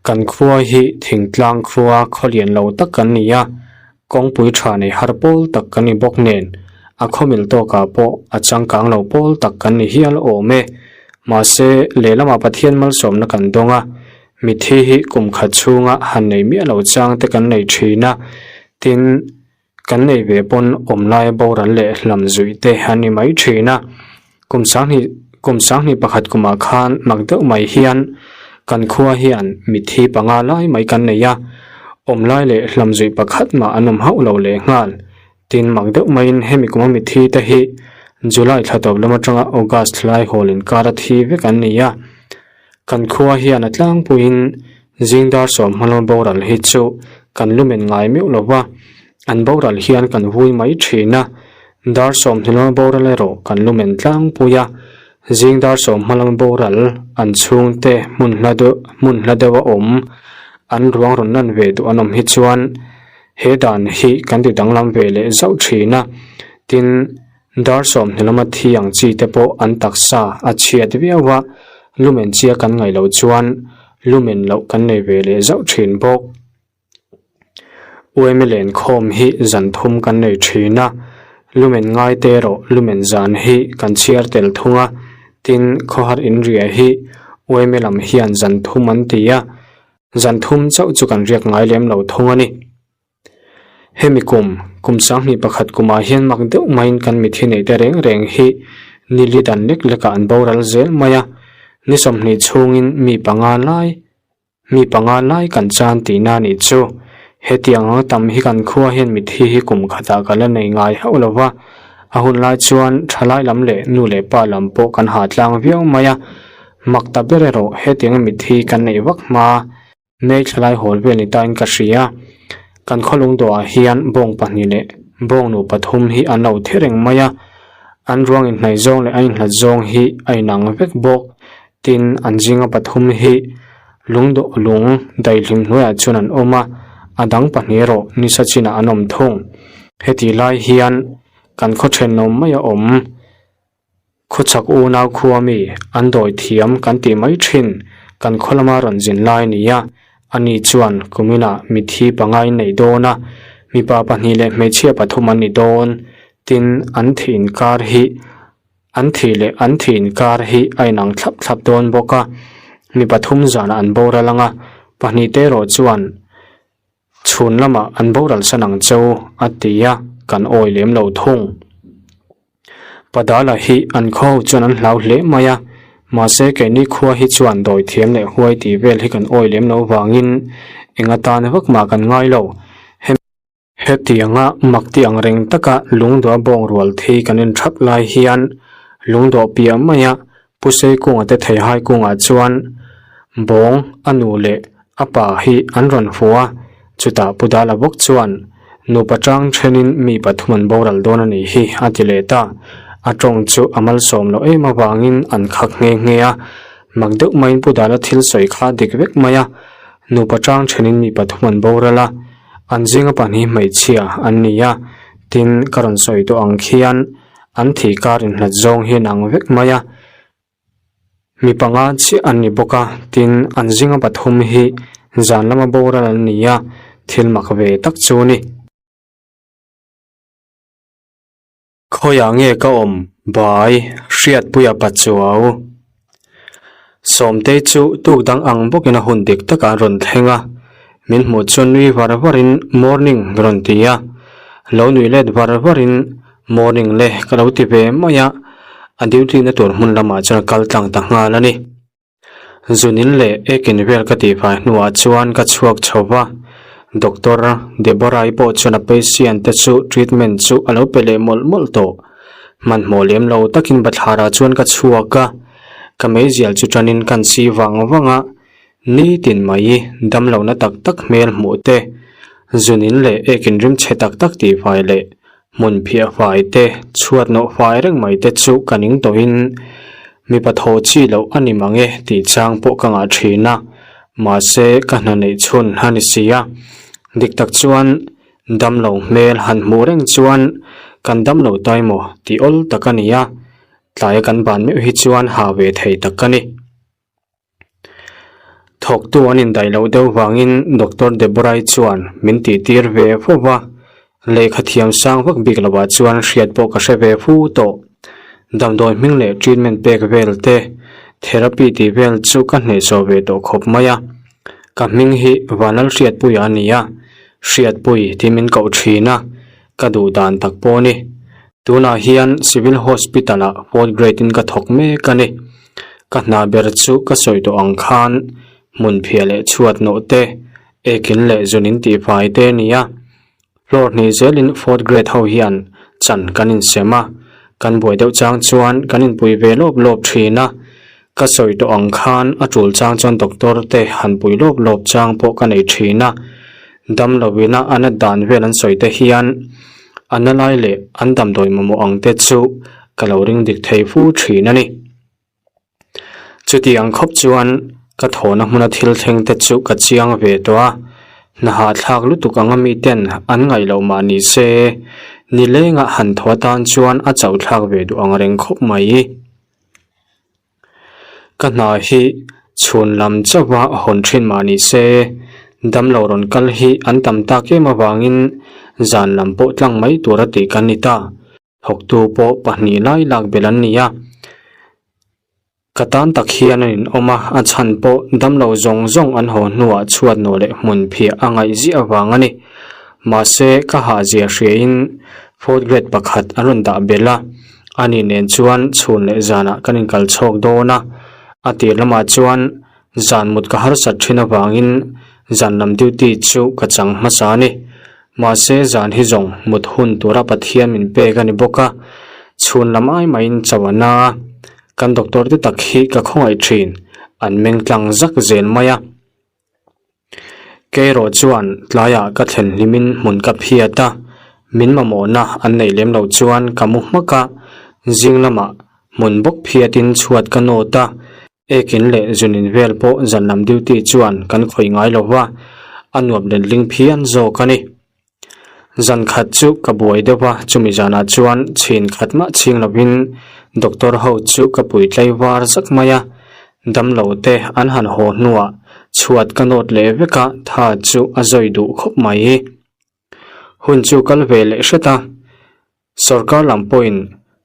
Kan khua hi thingtlang khua khaw lian lo tak kan ni a, kawngpui tha nei har pawl tak kan ni bawk nen a khawmil tawkah pawh a changkang lo pawl tak kan ni hial awm e. Mahse, lehlamah Pathian malsawmna kan dawng a, mitthi hi kum khat chhunga han nei miah lo chang te kan nei thin a, tin, Kan nei ve pawn awm laia boral leh hlam zuih te an ni mai thin a, kum sanghnih kum sanghnih pakhat kumah khan mak deuh mai hian kan khua hian mitthi panga lai mai kan nei a, awm lai leh hlam zuih pakhat mah an awm hauh lo leh nghal. Tin mak deuh maiin hemi kuma mitthi te hi July thla tawp lam atanga August lai hawl inkar a thi vek an ni a, Kan khua hian a tlangpuiin zing dar sawm hmalawm boral hi chu kan lumen ngai meuh lo va, an boral hian kan vui mai thin a, dar 20 lawm boral erawh kan lumen tlangpui a. Zing dar sawm hma lama boral an chhungte hmun hla deuh hmun hla deuha awm an ruang rawn lan ve duh an awm hi chuan he dan hi kan ti danglam ve leh zauh thin a. Tin, dar 20 lama thi ang chi te pawh an taksa a chhiat viau a, lumen chia kan ngaih loh chuan lumen loh kan nei ve leh zauh thin bawk. Uaime lenkhawm hi zan thum kan nei thin a, lumen ngai te erawh lumen zan hi kan chhiar tel thung a, tin khawhar inriah hi uaime lam hian zan thum an ti a, zan thum chauh chu kan riak ngai lem lo thung a ni. Hemi kum, kum 21 kumah hian mak deuh maiin kan mithi neih te reng reng hi nili dan lek lekah an boral zel mai a, ni 20 chhungin mi panga lai Mi panga lai kan chan tihna nih chu. Hetiang ang tam hi kan khua hian mithi hi kum khatah ka la nei ngai hauh lo va, a hun lai chuan thalai lam leh nu leh pa lam pawh kan ha tlang viau mai a. Mak ta ber erawh hetianga mithi kan neih vak hma May thlalai hawl vel ni tain ka hria. Kan khawlung dawhah hian bawng pahnih leh bawng nu pathum hi an lo thi reng mai a, an ruang inhnaih zawng leh a inhlat zawng hi a inang vek bawk. Tin, an zinga pathum hi lungdawh lung daihlim hnuaiah chuan an awm a, a dang pahnih erawh nisa chinah an awm thung. Heti lai hian kan khaw thenawm mai a awm. Khawchhak unau khua mi an dawi thiam kan tih mai thin kan khaw lama rawn zin lai a ni a, ani chuan kuminah mithi pangai neih dawn a, mipa pahnih leh hmeichhia pathum an ni dawn. Tin, an thih inkar hi An thih leh an thih inkar hi a inang thlap thlap dawn bawk a, mi pathum zanah an boral ang a, pahnih te erawh chuan chhun lamah an boral san ang cheu a ti a, kan awi lem lo thung. Padala hi an khaw ho chuan an hlau hle mai a, mahse keini khua hi chuan dawi thiam leh huai tih vel hi kan awi lem lo vangin eng atan vak mah kan ngai lo. Hetianga mak ti ang reng taka lungdawh bawng rual thei kan en thap lai hian lungdawh piah maia Pu Seikunga te theihai kungah chuan bawng a nu leh a pa hi an rawn hmu a, chutah Pu Dala bawk chuan nupa tang thenin mi pathum an boral dawn a nih hi a ti leh ta. A tawng chu a malsawm loh em avangin an khak nghe nghe a, mak deuh maiin Pu Dala thil sawi kha dik vek mai a, nupa tang thenin mi pathum an boral a, An zinga pahnih hmeichhia an ni a, tin ka rawn sawi tawh ang khian an thih kar inhlat zawng hian ang vek mai a. Mi panga chiah an ni bawk a, tin an zinga pathum hi zan lama boral an ni a, thil mak ve tak chu a ni. Khawiah nge ka awm bai Hriatpuia Pachuau? Sawmtei chu tuk dang ang bawkin a hun dik takah an rawn thleng a, min hmuh chuan nui var varin morning ka rawn ti a, lo nui let var varin morning le ka lo ti ve mai a, a duty na tur hmun lamah chuan a kal tlang ta nghal a ni. Zunin leh ekin vel ka tihfai hnuah chuan ka chhuak chho va, Doctor Deborah-i pawh chuan a patient te chu treatment chu a lo pe leh mawlh mawlh tawh. Hmanhmawh lem lo takin bathlarah chuan ka chhuak a, ka meizial chu tanin kan si vang vang a, nitin mai damlohna tak tak hmel hmuh te, zunin leh ekin rimchhe tak tak tihfai leh Hmun phiah fai te, chhuat nawh fai reng mai te chu ka ning tawhin mipa thaw chi loh a ni mang e tih chang pawh ka ngah thin a, mahse ka hna neih chhun a ni si a. Dik tak chuan damlo hmel han hmuh reng chuan kan damlo tai maw tih awl tak a ni a, tlaia kan ban meuh hi chuan ha ve thei tak ka ni. Thawktu an indaih loh deuh vangin Doctor Deborah-i chuan min tihtir ve fo va, lehkha thiam sang vak bik lovah chuan hriat pawh ka hre ve fu tawh. Damdawi hming leh treatment pek vel te, therapy tih vel chu ka hnehsawh ve tawh khawp mai a. Ka hming hi Vanlalhriatpuia a ni a, Hriatpui tih min koh thin a, ka duh dan tak pawh a ni. Tunah hian Civil Hospital-ah fourth grade-in ka thawk mek a ni. Ka hna ber chu ka sawi tawh ang khan hmun phiah leh chhuat nawh te, ekin leh zunin tihfai te a ni a. Floor hnih zelin fourth grade ho hian chan kan insem a, kan buai deuh chang chuan kan inpui ve lawp lawp thin a. Ka sawi tawh ang khan a tul chang chuan doctor te han pui lawp lawp chang pawh ka nei thin a, damlo ina a nat dan vel an sawi te hian a na lai leh an damdawi mamawh ang te chu ka lo ring dik thei fu thin a ni. Chutiang khawp chuan ka thawhna hmuna thil thleng te chu ka chiang ve tawh a, hna hahthlak lutuk anga miten an ngaih loh mah ni se, nilengah han thaw atan chuan a chauhthlak ve duh ang reng khawp mai. Ka hna hi chhun lam chauha hawn thin mah ni se, damlo rawn kal hi an tam tak em avangin zan lam pawh tlang mai tura tih kan ni ta. Thawktu pawh pahnih lai lak belh an ni a. Ka tan tak hian an inawm a, a chhan pawh damlo zawng zawng an haw hnuah chhuat nawh leh hmun phiah a ngaih ziah avang a ni. Mahse, ka hahzia hriain fourth grade pakhat an rawn dah belh a, ani nen chuan chhun leh zanah kan inkal chhawk dawn a. A tir lamah chuan zan mut ka harsat thin avangin zan lam duty chu ka chang hmasa a ni. Mahse zan hi zawng mut hun tura Pathian min pek a ni bawk a, chhun lam ai maiin chauh a na a, kan doctor te tak hi ka khawngaih thin, an meng tlang zak zel mai a. Kei erawh chuan tlaiah ka thlen hlimin hmun ka phiat a, min mamawhna an neih lem loh chuan ka mu hmak a, zing lamah hmun bawk phiatin chhuat ka nawt a, Ekin leh zunin vel pawh zan lam duty chuan kan khawih ngai lo va, a nuam letling phian zawk a ni. Zan khat chu ka buai deuh a, chumi zanah chuan chhin khat mah chhing lovin doctor ho chu ka pui tlai var zak mai a, damlo te an han haw hnuah chhuat ka nawt leh vek a, tha chu a zawi duh khawp mai. Hun chu kal ve leh hret a. Sorkar lam pawhin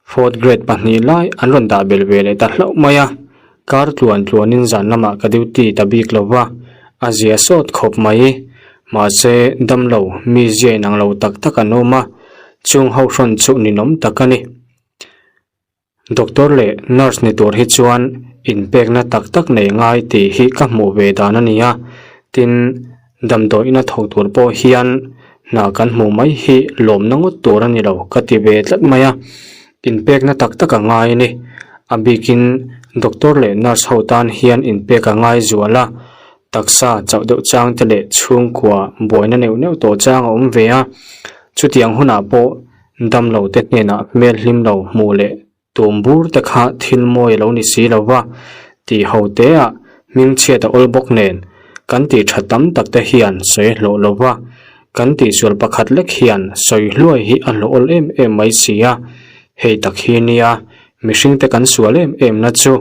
fourth grade pahnih lai an rawn dah belh ve leh ta hlauh mai a, kar tluan tluanin zan lamah ka duty ta bik lo va, a zia sawt khawp mai. Mahse, damlo, mi zia inang lo tak tak an awm a, chung ho hrawn chu ninawm tak a ni. Doctor leh nurse ni tur hi chuan inpekna tak tak nei ngai tih hi ka hmuh ve dan a ni a, tin, damdawiina thawk tur pawh hian hna kan hmuh mai hi lawmna ngawt tur a ni lo ka ti ve tlat mai a, inpekna tak tak a ngai a ni. A bikin doctor leh nurse ho tan hian inpek a ngai zual a, taksa chauh deuh chang te leh chhungkua buaina neuh neuh tawh chang a awm ve a, chutiang hunah pawh Damlo te hnenah hmel hlim lo hmuh leh tum bur te kha thil mawi a lo ni si lo va, tih ho te ah hmingchhiat a awl bawk nen kan tih tha tam tak te hian sawi hlawh lo va, kan tihsual pakhat lek hian sawi hluai hi a hlawh awl em em mai si a, hei tak hi nia mihring te kan sual em em na chu.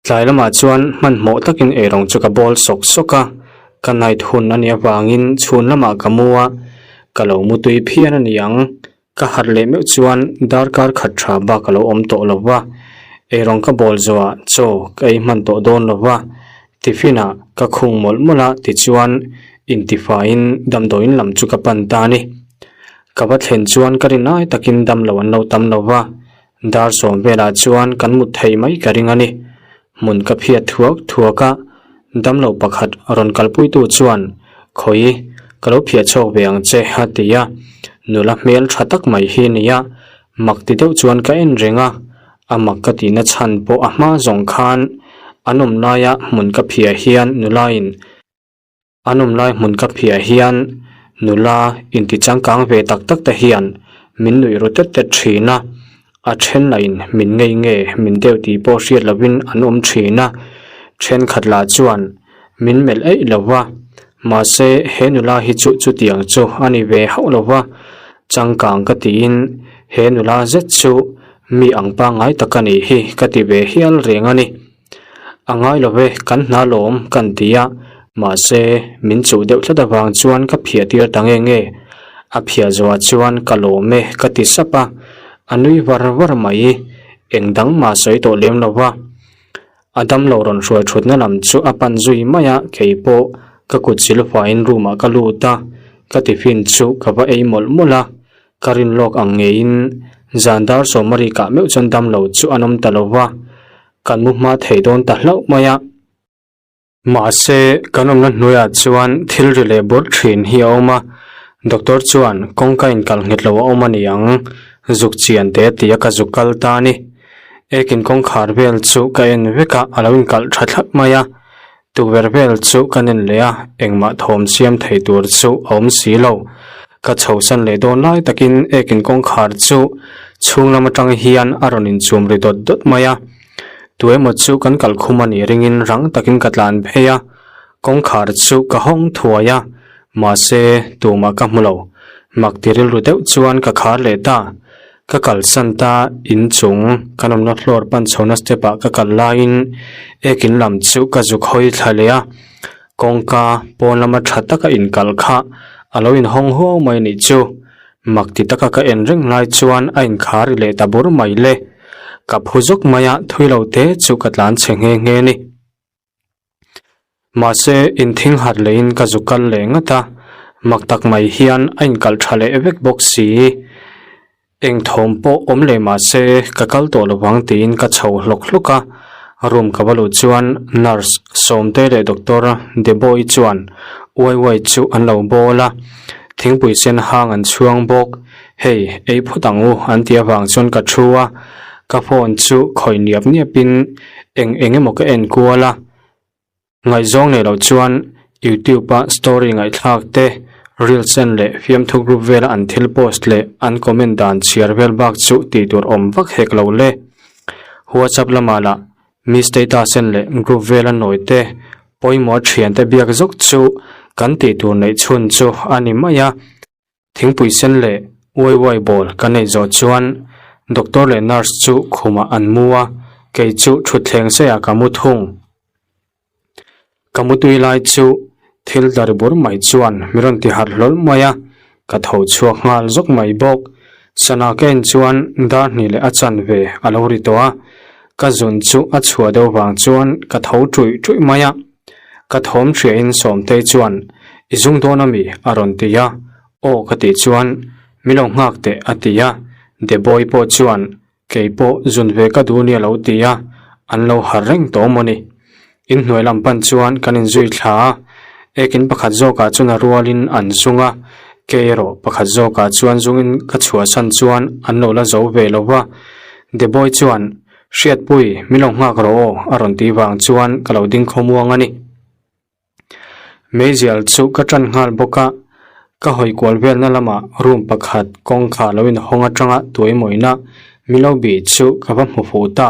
Tlai lamah chuan hmanhmawh takin eirawng chu ka bawl sawk sawk a, ka night hun a nih avangin chhun lamah ka mu a, ka lo mu tui phian a ni ang. Ka harh leh meuh chuan darkar khat tha bak a lo awm tawh lo va, eirawng ka bawl zawhah chaw ka ei hman tawh dawn lo va, tiffin ah ka khung mawlh mawlh a tichuan intifaiin damdawiin lam chu ka pan ta a ni. Ka va thlen chuan ka rin ai takin damlo an lo tam lo va, Dar sawm velah chuan kan mut theih mai ka ring a ni. Hmun ka phiat thuak thuak a, damlo pakhat rawn kalpuitu chuan, Khawi, ka lo phiah chhuak ve ang che, a ti a. Nula hmel tha tak mai hi a ni a, mak ti deuh chuan ka en reng a. A mak ka tihna chhan pawh a hma zawng khan an awm laia hmun ka phiah hian nulain, An awm lai hmun ka phiah hian nula inti changkang ve tak tak te hian min nuih ru tet tet thin a, a then lahin min ngei nge min deuh tih pawh hriat lovin an awm thin a, thenkhat lah chuan min melh eih lo va, mahse he nula hi chu chutiang chu a ni ve hauh lo va, changkang ka tiin he nula zet chu mi ang pangngai tak a nih hi ka ti ve hial reng a ni. A ngai lo ve, kan hna lawm kan ti a, mahse min chuh deuh tlat avang chuan ka phiah tir ta nge nge. A phiah zawhah chuan ka lawm e ka ti sap a, a nui var var mai, eng dang mah sawi tawh lem lo va. A damlo rawn hruai thutna lam chu a pan zui mai a, kei pawh ka kut zil faiin room ah ka lut a, ka tiffin chu ka va ei mawlh mawlh a, Ka rin lawk ang ngeiin zan dar sawmari kah meuh chuan damlo chu an awm ta lo va, kan mu hma thei dawn ta hlauh mai a. Mahse, kan awmna hnuaiah chuan thil ri leh bawrh thin hi a awm a, doctor chuan kawngka inkalh nghet lo a awm a ni ang, zuk chian te ti a ka zuk kal ta a ni. Ekin kawngkhar vel chu ka en vek a, a lo inkalh tha thlap mai a, Tukverh vel chu ka nen leh a, engmah thawm siam thei tur chu a awm si lo. Ka chhosan leh dawn lai takin ekin kawngkhar chu chhung lam atang hian a rawn inchum ri dawt dawt mai a. Tu emaw chu kan kal khum a nih ringin rang takin ka tlan phei a, kawngkhar chu ka hawng thuai a, mahse tumah ka hmu lo. Mak ti rilru deuh chuan ka khar leh ta. Ka kalsan ta inchung kan awmna floor pan chhohna step ah ka kal laiin ekin lam chu ka zuk hawi thla leh a, kawngka pawn lama tha taka inkal kha a lo inhawng huau mai nih chu. Mak ti taka ka en reng lai chuan a inkhar ri leh ta bur mai le. Ka phu zawk mai a, thui lo te chu ka tlan chhe nghe nghe ni. Mahse, inthing harh lehin ka zu kal leh ngat a, mak tak mai hian a inkalh tha leh vek bawk si. Eng thawm pawh awm leh mahse ka kal tawh lo vang tiin ka chho hlawk hlawk a, room ka va luh chuan nurse Sawmte leh doctor Debo-i chuan uai uai chu an lo bawl a, thingpui sen hang an chhuang bawk, hei ei phawt ang u an tih avang chuan ka thu a, ka phone chu khawih niap niapin eng eng emaw ka en kual a. Ngaihzawng nei loh chuan YouTube a story ngaihthlak te, reels en leh fiamthu group vela an thil post leh an comment dan chhiar vel bak chu tih tur awm vak hek lo le. WhatsApp lamah lah mi status en leh group vela nawi te, pawimawh thiante biak zawk chu kan tih tur neih chhun chu a ni mai a. Thingpui sen leh uai uai bawl ka neih zawh chuan doctor leh nurse chu khumah an mu a, kei chu thutthleng seiah ka mu thung. Ka mutui lai chu thil tla ri bur mai chuan mi rawn ti harh hlawl mai a, ka tho chhuak nghal zawk mai bawk. Sana ka en chuan dar hnih leh a chanve a lo ri tawh a, ka zun chu a chhuah deuh vang chuan ka tho ṭuih ṭuih mai a. Ka thawm hriain Sawmtei chuan, I zung dawn a mi? a rawn ti a. Aw ka tih chuan, Mi lo nghak teh a ti a. Deboi pawh chuan, Kei pawh zun ve ka duh nia lo ti a, an lo harh reng tawh maw ni. Inhnuai lam pan chuan kan inzui thla a, ekin pakhat zawkah chuan a rualin an zung a, kei erawh pakhat zawkah chuan zungin ka chhuahsan chuan an lo la zo ve lo va. Deboi chuan, Hriatpui, min lo nghak rawh aw, a rawn tih vang chuan ka lo ding khawmuang a ni. Meizial chu ka ṭan nghal bawk a, ka hawi kual velna lamah room pakhat kawngkhar lo inhawng aṭanga tuaimawina min lo bih chu ka va hmu fuh ta.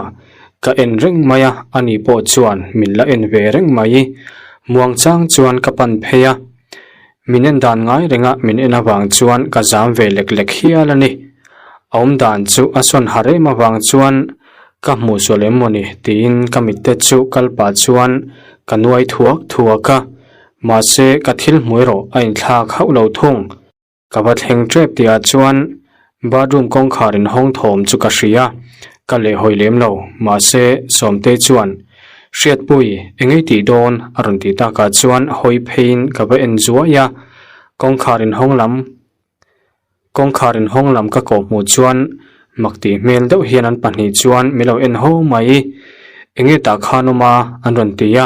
Ka en reng mai a, ani pawh chuan min la en ve reng mai. Muangchang chuan ka pan phei a, Min en dan ngai renga min en avang chuan ka zam ve lek lek hial a ni. A awm dan chu a sawn har em avang chuan ka hmuh sual em mawni tiin ka mitte chu kal pah chuan ka nuai thuak thuak a, mahse ka thil hmu erawh a inthlak hauh lo thung. Ka va thleng tep tihah chuan Bathroom kawngkhar inhawng thawm chu ka hria, ka lehhawi lem lo, mahse Sawmtei chuan, Hriatpui, engei tih dawn? a rawn ti takah chuan hawi pheiin ka va en zuai a, kawngkhar inhawng lam kawngkhar inhawng lam ka kawh hmuh chuan mak tih hmel deuh hian an pahnih chuan min lo en ho mai, Enge tah khan awm a? an rawn ti a,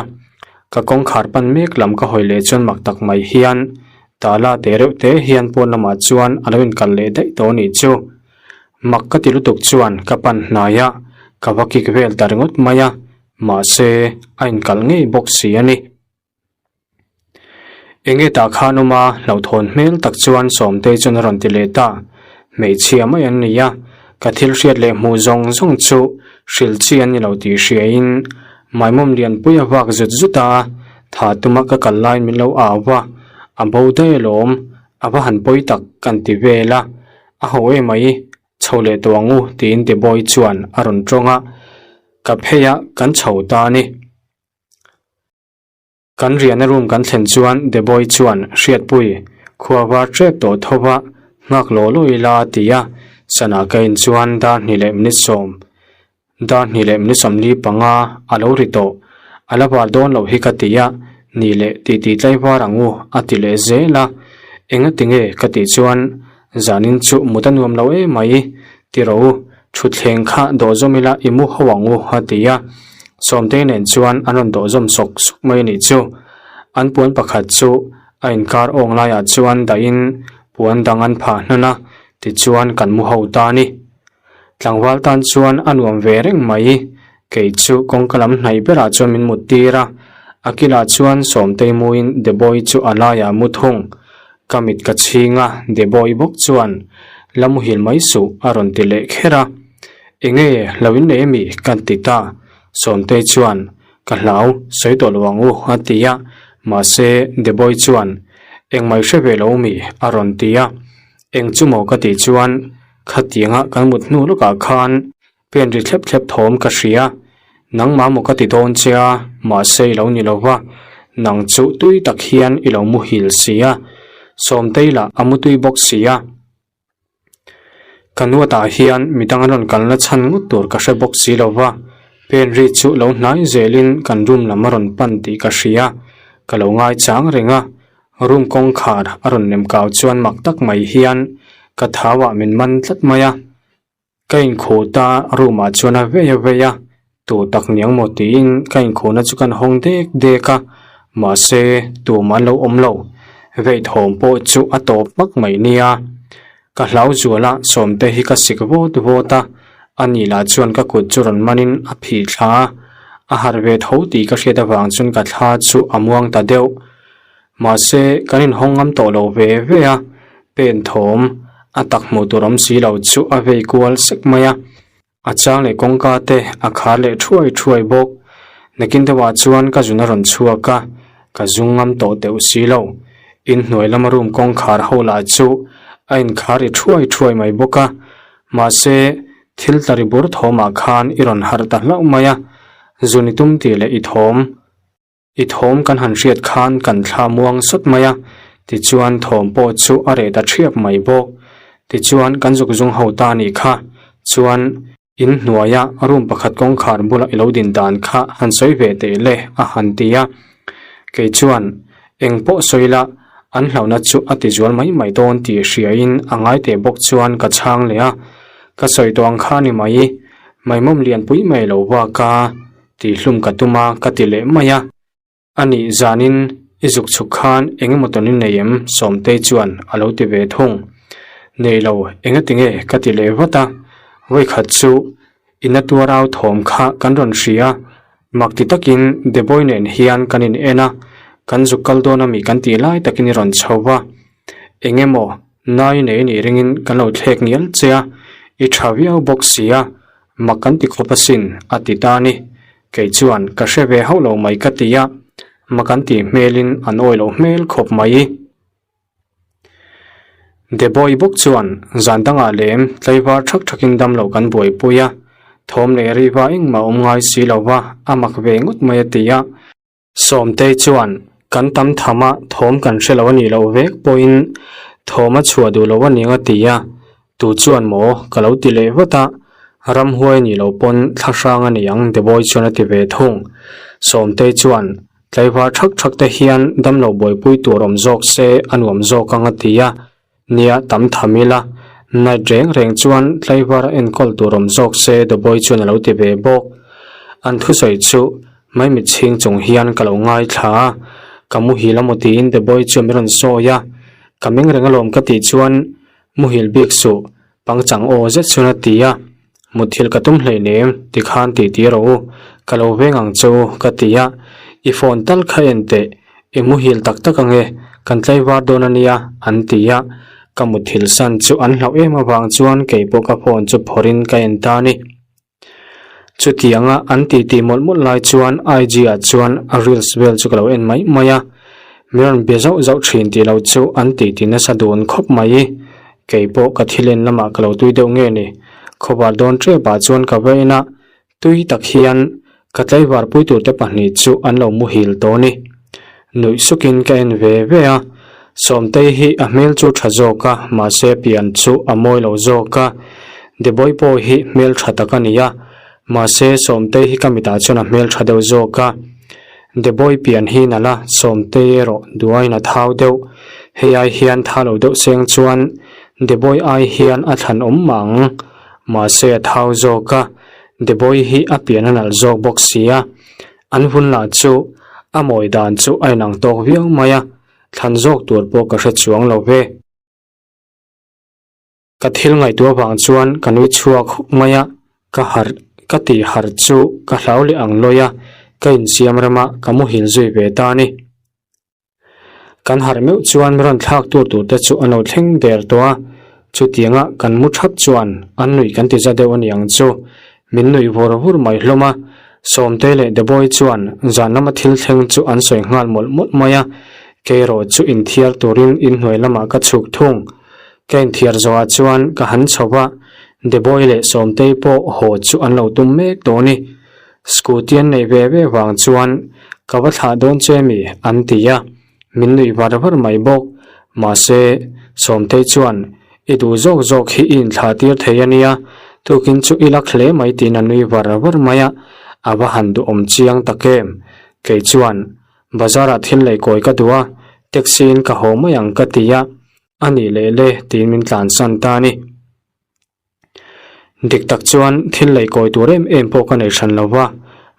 ka kawngkhar pan mek lam ka hawi leh chuan mak tak mai hian Tala teh reuh te hian pawn lamah chuan a lo inkal leh daih tawh a nih chu. Mak ka ti lutuk chuan ka pan hnai a, ka va kik vel ta ringawt mai a, mahse a inkal ngei bawk si a ni. Enge tah khan awm a, hlauhthawn hmel tak chuan Sawmtei chuan a rawn ti leh ta. Hmeichhia mai an ni a, ka thil hriat leh hmuh zawng zawng chu hrilh chi an ni lo tih hriain Maimawm lianpui a vak zut zut a, tha tuma ka kal laiin min lo au va, a bo daih alawm, a va han pawi tak kan ti vel a, a ho emai, chho leh tawh ang u tiin Deboi chuan a rawn tawng a, ka phei a kan chho ta a ni. Kan riahna room kan thlen chuan Deboi chuan Hriatpui khua var tep tawh tho va, nghak law law ila a ti a, sana ka en chuan dar hnih leh minute sawm, dar hnih leh minute sawmli panga a lo ri tawh, a la var dawn loh hi ka ti a, nih leh titi tlai var ang u a ti leh zel a, enga tinge ka tih chuan zanin chu mut a nuam lo emai ti rawh u, Thutthleng kha dawh zawm ila i mu ho ang u a ti a, Sawmtei nen chuan an rawn dawh zawm sawk sawk mai a nih chu. An puan pakhat chu a inkar awng laiah chuan dahin puan dang an phah hnan a, tichuan kan mu ho ta a ni. Tlangval tan chuan a nuam ve reng mai, kei chu kawngka lam hnaih berah chuan min mut tir a, a kilah chuan Sawmtei muin Deboi chu a laiah a mu thung. Ka mit ka chhing a, Deboi bawk chuan la muhil mai suh a rawn ti leh kher a. Enge lo innei ami? Ka ti ta. Sawmtei chuan, Ka hlau, sawi tawh lo ang u, a ti a. Mahse, Deboi chuan, Engmah i hre ve lo mi? a rawn ti a. Eng chu maw ka tih chuan, Khatianga kan mut hnu lawkah khan pen ri thlep thlep thawm ka hria. Nangmah maw ka ti dawn che a, mahse i lo ni lo va, nang chu tui tak hian i lo muhil si a. Sawmtei lah a mutui bawk si a. Ka nuatah hian midang an rawn kalna chhan ngawt tur ka hre bawk si lo va, pen ri chu lo hnai zelin kan room lam a rawn pan tih ka hria, ka lo ngaichang reng a, room kawngkhar a rawn nem kau chuan mak tak mai hian ka thauah min man tlat mai a, ka inkhuh ta room ah chuan a vei a vei a, tu tak niang maw tiin ka inkhuhna chu kan hawng dek dek a, mahse tumah an lo awm lo, veithawm pawh chu a tawp hmak mai nia. Ka hlau zual a, Sawmte hi ka sik vawt vawt a, ani lah chuan ka kut chu rawn manin a phih thla a, a harh ve tho tih ka hriat avang chuan ka thla chu a muang ta deuh. Mahse kan inhawng ngam tawh lo ve ve a, pen thawm a tak hmuh tur awm si lo chu a vei kual sek mai a. A chang leh kawngka te a khar leh thuai thuai bawk. Nakin deuhah chuan ka zun a rawn chhuak a, ka zung ngam tawh deuh si lo. Inhnuai lama room kawngkhar ho lah chu a inkhar ri thuai thuai mai bawk a. Mahse, thil tla ri bur thawmah khan i rawn harh ta hlauh mai a, zun i tum tih leh i thawm. I thawm kan han hriat khan kan thla muang sawt mai a, tichuan thawm pawh chu a reh ta thiap mai bawk. Tichuan kan zuk zung ho ta anih kha, chuan in hnuaia room pakhat kawngkhar bula i lo din dan kha han sawi ve teh le a han ti a. Kei chuan eng pawh sawi la, an hlauhna chu a ti zual mai mai dawn tih hriain a ngai teh bawk chuan ka chhang leh a, ka sawi tawh ang kha ni mai, maimawm lianpui mai lo bak a. Tihhlum ka tum a ka ti leh mai a. Anih zanin i zuk chhuk khan eng emaw tawn i nei em? Sawmtei chuan a lo ti ve thung. Nei lo, engati nge ka ti leh vat a. Vawikhat chu i na tuar au thawm kha kan rawn hria. Mak ti takin Deboi nen hian kan in en a, kan zuk kal dawn ami kan tih lai takin i rawn chho va. Eng emaw nai nei nih ringin kan lo thlek ngial che a, i tha viau bawk si a. Mak kan ti khawp asin, a ti ta a ni. Kei chuan ka hre ve hauh lo mai ka ti a, mak an tih hmelin an awi loh hmel khawp mai. Deboi bawk chuan zan dangah lem tlaivar thak thakin damlo kan buaipui a, thawm leh riva engmah awm ngai si lo va, a mak ve ngawt mai a ti a. Sawmtei chuan, Kan tam tham a, thawm kan hre lo a nih loh vek pawhin thawm a chhuah duh lo a ning a ti a, tu chuan maw ka lo ti leh vat a, ramhuai a nih loh pawn thla hrang a ni ang Deboi chuan a ti ve thung. Sawmtei chuan, Tlaivar thak thak te hian damlo buaipui tur awm zawk se a nuam zawk ang a ti a, nia tam tham ila, night reng reng chuan tlaivar a enkawl tur awm zawk se Deboi chuan a lo ti ve bawk. An thusawi chu Maimit chhing chung hian ka lo ngaithla a, ka muhil a maw tiin Deboi chu min rawn sawi a, ka meng reng alawm ka tih chuan muhil bik suh pangchang aw zet chuan a ti a, mutthil ka tum hleinem tikhan tih ti rawh u, ka lo veng ang che u ka ti a, i phone tal kha en teh, i muhil tak tak ange, kan tlaivar dawn a nia an ti a, ka mutthil san chu an hlauh em avang chuan keipawh ka phone chu phawrhin ka en ta a ni. Chutianga an titi mawlh mawlh lai chuan IG ah chuan a reels vel chu ka lo en mai mai a, min rawn bia zauh zauh thin tih loh chu an titi nasa dun khawp mai. Kei pawh ka thil en lamah ka lo tui deuh nge ni? Khawvar dawn tep ah chuan ka va en a, tui tak hian ka tlaivar pui turte pahnih chu an lo muhil tawh a ni. Nuih sukin ka en ve ve a, Sawmtei hi a hmel chu tha zawk a, mahse pian chu a mawi lo zawk a. Deboi pawh hi hmel tha tak a ni a, mahse Sawmtei hi ka mitah chuan a hmel tha deuh zawk a. Deboi pian hi nalh a, Sawmtei erawh duaiin a thau deuh. Hei ai hian tha lo deuh seng chuan Deboi ai hian a thlan awm mah ang, mahse a thau zawk a, Deboi hi a pian a nalh zawk bawk si a. An hun lah chu a mawi dan chu a inang tawk viau mai a, thlan zawk tur pawh ka hre chuang lo ve. Ka thil ngaihtuah vang chuan ka nui chhuak huk mai a, ka harh ka tih harh chu ka hlau leh ang lawi a, ka insiam rem a, ka muhil zui ve ta a ni. Kan harh meuh chuan mi rawn thlak tur tur te chu an lo thleng der tawh a, chutianga kan mu thap chuan an nuih kan ti za deuh a ni ang chu. Min nuih vur vur mai hlawm a. Sawmtei leh Deboi chuan zan lama thil thleng chu an sawi nghal mawlh mawlh mai a, kei erawh chu inthiar turin inhnuai lamah ka chhuk thung. Ka inthiar zawhah chuan ka han chho va, Deboi leh Sawmtei pawh haw chu an lo tum mek tawh a ni. Scooty an neih ve ve vang chuan ka va thlah dawn che mi an ti a, min nuih var var mai bawk. Mahse, Sawmtei chuan i duh zawk zawk hi i inthlah tir thei a nia, tukin chu i lak hle mai tiin a nui var var mai a, a va han duhawm chiang tak em. Kei chuan bazar ah thil lei kawi ka duh a, taxi in ka haw mai ang ka ti a, a nih leh le tiin min tlansan ta a ni. Dik tak chuan thil lei kawi tur em em pawh ka nei hran lo va,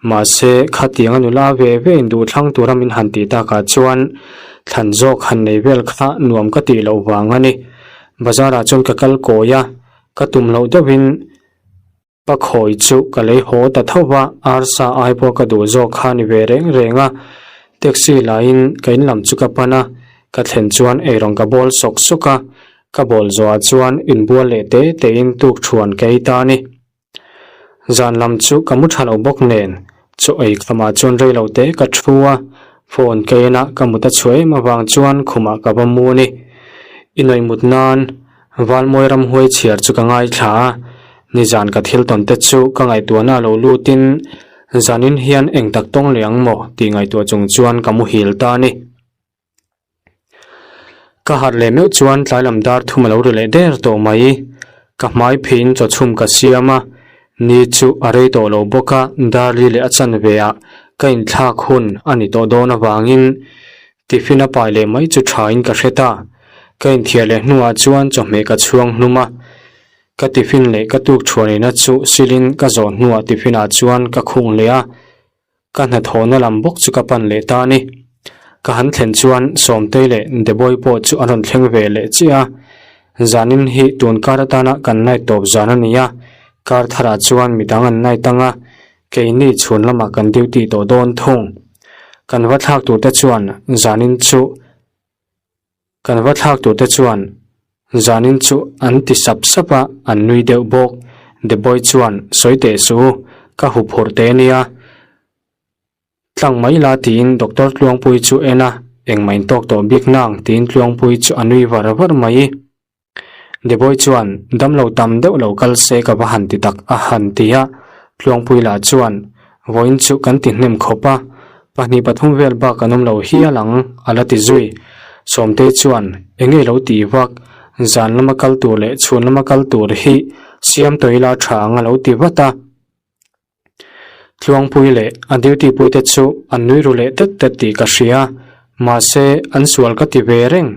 mahse khatiang a nula ve ve in duh thlang tura min han tih takah chuan thlan zawk han nei vel kha nuam ka tih loh vang a ni. Bazar ah chuan ka kal kawi a, ka tum loh deuhin Pakhawi chu ka lei haw ta tho va, arsa ai pawh ka duh zawk kha ni ve reng reng a. Taxi laiin ka in lam chu ka pan a, ka thlen chuan eirawng ka bawl sawk sawk a, ka bawl zawhah chuan inbual leh te tein tuk thuan ka ei ta a ni. Zan lam chu ka mu tha lo bawk nen, chaw ei khamah chuan rei lo te ka thu a, phone ka en a, ka mut a chhuah em avang chuan khumah ka va mu a ni. Inawih mut nan Valmawi ramhuai chhiar chu ka ngaithla a, nizan ka thil tawn te chu ka ngaihtuahna a lo lutin zanin hian eng tak tawng leh ang maw tih ngaihtuah chung chuan ka muhil ta a ni. Ka harh leh meuh chuan tlai lam dar thum a lo ri leh der tawh mai. Ka hmai pheiin chawchhum ka siam a, ni chu a rei tawh lo bawk a, dar li leh a chanve ah ka inthlak hun a ni tawh dawn avangin Tiffin a pai leh mai chu tha in ka hre ta. Ka inthiar leh hnuah chuan chawhmeh ka chhuang hlum a. Ka tiffin leh ka tuk thuanina chu silin ka zawh hnuah tiffin ah chuan ka khung leh a. Ka hnathawhna lam bawk chu ka pan leh ta a ni. Ka han thlen chuan Sawmtei leh Deboi pawh chu an rawn thleng ve leh chiah a. Zanin hi tun kar atana kan night tawp zan a ni a. Kar tharah chuan midang an night ang a. Keini chhun lamah kan duty tawh dawn thung. Kan va thlak tur te chuan zanin chu Kan va thlak tur te chuan zanin chu an ti sap sap a, an nui deuh bawk. Deboi chuan sawi teh suh u, ka huphurh teh ania. Tlang mai la tiin Doctor Tluangpui chu en a, engmah in tawk tawh bik nang tiin Tluangpui chu a nui var var mai. Deboi chuan damlo tam deuh lo kal se ka va han ti tak a han ti a, Tluangpui lah chuan vawiin chu kan ti hnem khawp a, pahnih pathum vel bak an awm lo hial ang a la ti zui. Sawmtei chuan eng nge lo tih vak, zan lama kal tur leh chhun lama kal tur hi siam tawih la tha ang a lo ti vat a. Tluangpui leh a duty pui te chu an nui ru leh tet tet tih ka hria, mahse an sual ka ti ve reng.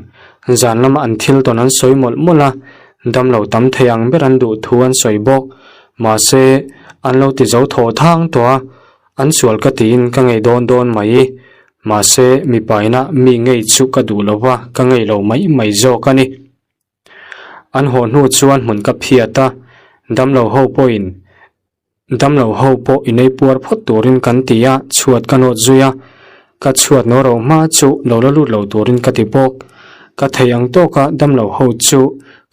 Zan lama an thil tawn an sawi mawlh mawlh a, damlo tam thei ang ber an duh thu an sawi bawk. Mahse an lo ti zo thaw thang tawh a, an sual ka tiin ka ngei dawn dawn mai. Mahse mipa ina mi ngei chu ka duh lo va, ka ngei lo mai mai zawk a ni. An haw hnu chuan hmun ka phiat a, damlo ho pawhin damlo ho pawh inei puar phawt turin kan ti a, chhuat ka nawt zui a, ka chhuat naw ro hma chu lo la lut lo turin ka ti bawk. Ka thei ang tawka damlo ho chu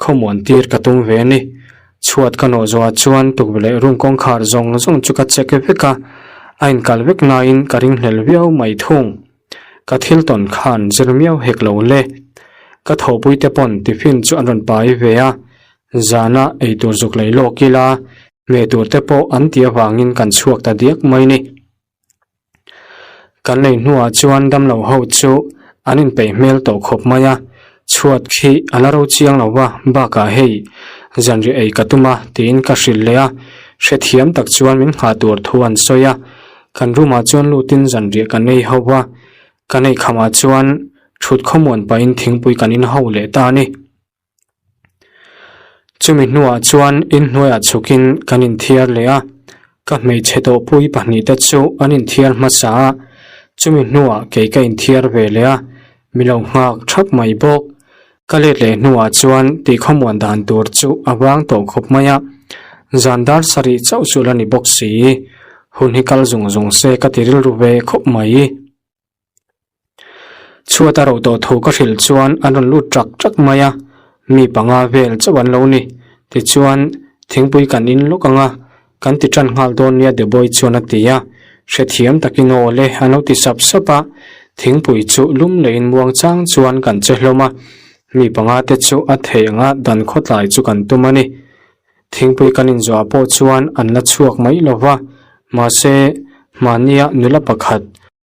khawmuan tir ka tum ve a ni. Chhuat ka nawh zawhah chuan tukverh leh room kawngkhar zawng zawng chu ka check vek a, a inkal vek naiin ka ringhlel viau mai thung. Ka thil tawn khan zir miau hek lo le. Ka thawhpui te pawn tiffin chu an rawn pai ve a, zana eitur zuk lei lawk ila hmeh tur te pawh an tih avangin kan chhuak ta diak mai ni. Kan lei hnuah chuan damlo ho chu an inpeih hmel tawh khawp mai a, chhuat khi a la ro chiang lo va, bakah hei zanriah ei ka tum a tiin ka hrilh leh a, hrethiam tak chuan min nghah tur thu an sawi a. Kan room ah chuan lutin zanriah kan ei ho va, kan ei khamah chuan thut khawmuan pahin thingpui kan in ho leh ta a ni. Chumi hnuah chuan inhnuaiah chhukin kan inthiar leh a, ka hmeichhe tawhpui pahnihte chu an inthiar hmasa a, chumi hnuah kei ka inthiar ve leh a, mi lo nghak thap mai bawk. Ka let leh hnuah chuan tih khawmuan dan tur chu a vang tawh khawp mai a, zan dar sarih chauh chu la ni bawk si. Hun hi kal zung zung se ka ti rilru ve khawp mai. Chhuat a roh tawh thu ka hrilh chuan an rawn lut ṭak ṭak mai a, mi panga vel chauh an lo ni. Tichuan, thingpui kan in lawk ang a, kan ti ṭan nghal dawn nia Deboi chuan a ti a. Hrethiam takin aw le an lo ti sap sap a, thingpui chu lum leiin muang chang chuan kan che hlawm a, mi panga te chu a theih anga dan khawtlai chu kan tum a ni. Thingpui kan inzuah pawh chuan an la chhuak mai lo va, mahse hmahnia nula pakhat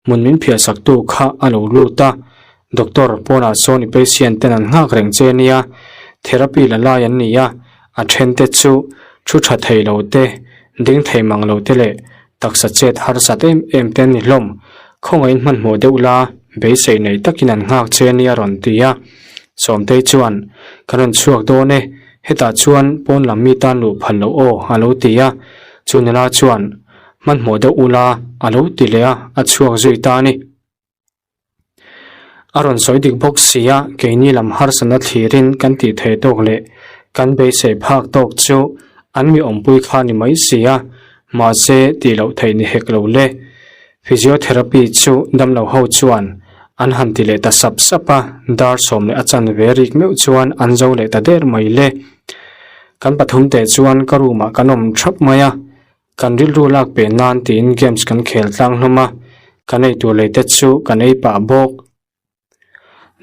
hmun min phiahsaktu kha a lo lut a, Doctor pawnah sawn i patient ten an nghak reng che nia, therapy la lai an ni a, a then te chu thu tha thei lo te, ding thei mang lo te leh taksa chet harsat em em te an ni hlawm, khawngaihin hmanhmawh deuh la beisei nei takin an nghak che nia rawn ti a, Sawmtei chuan, Ka rawn chhuak dawn e, hetah chuan pawn lam mi tan luh phal loh aw a lo ti a, chu nula chuan, Hmanhmawh deuh ula a lo ti leh a, a chhuak zui ta a ni. A rawn sawi dik bawk si a, keini lam harsatna thlirin kan tih theih tawk leh kan beisei phak tawk chu an mi awmpui kha ni mai si a, mahse tih loh theih ni hek lo le. Physiotherapy chu damlo ho chuan an han ti leh ta sap sap a, dar sawm leh a chanve rik meuh chuan an zo leh ta der mai le. Kan pathum teh chuan ka room ah kan awm thap mai a, Kan rilru lak pe nan tiin games kan khel tlang hlawm a, kan ei tur lei te chu kan ei pah bawk.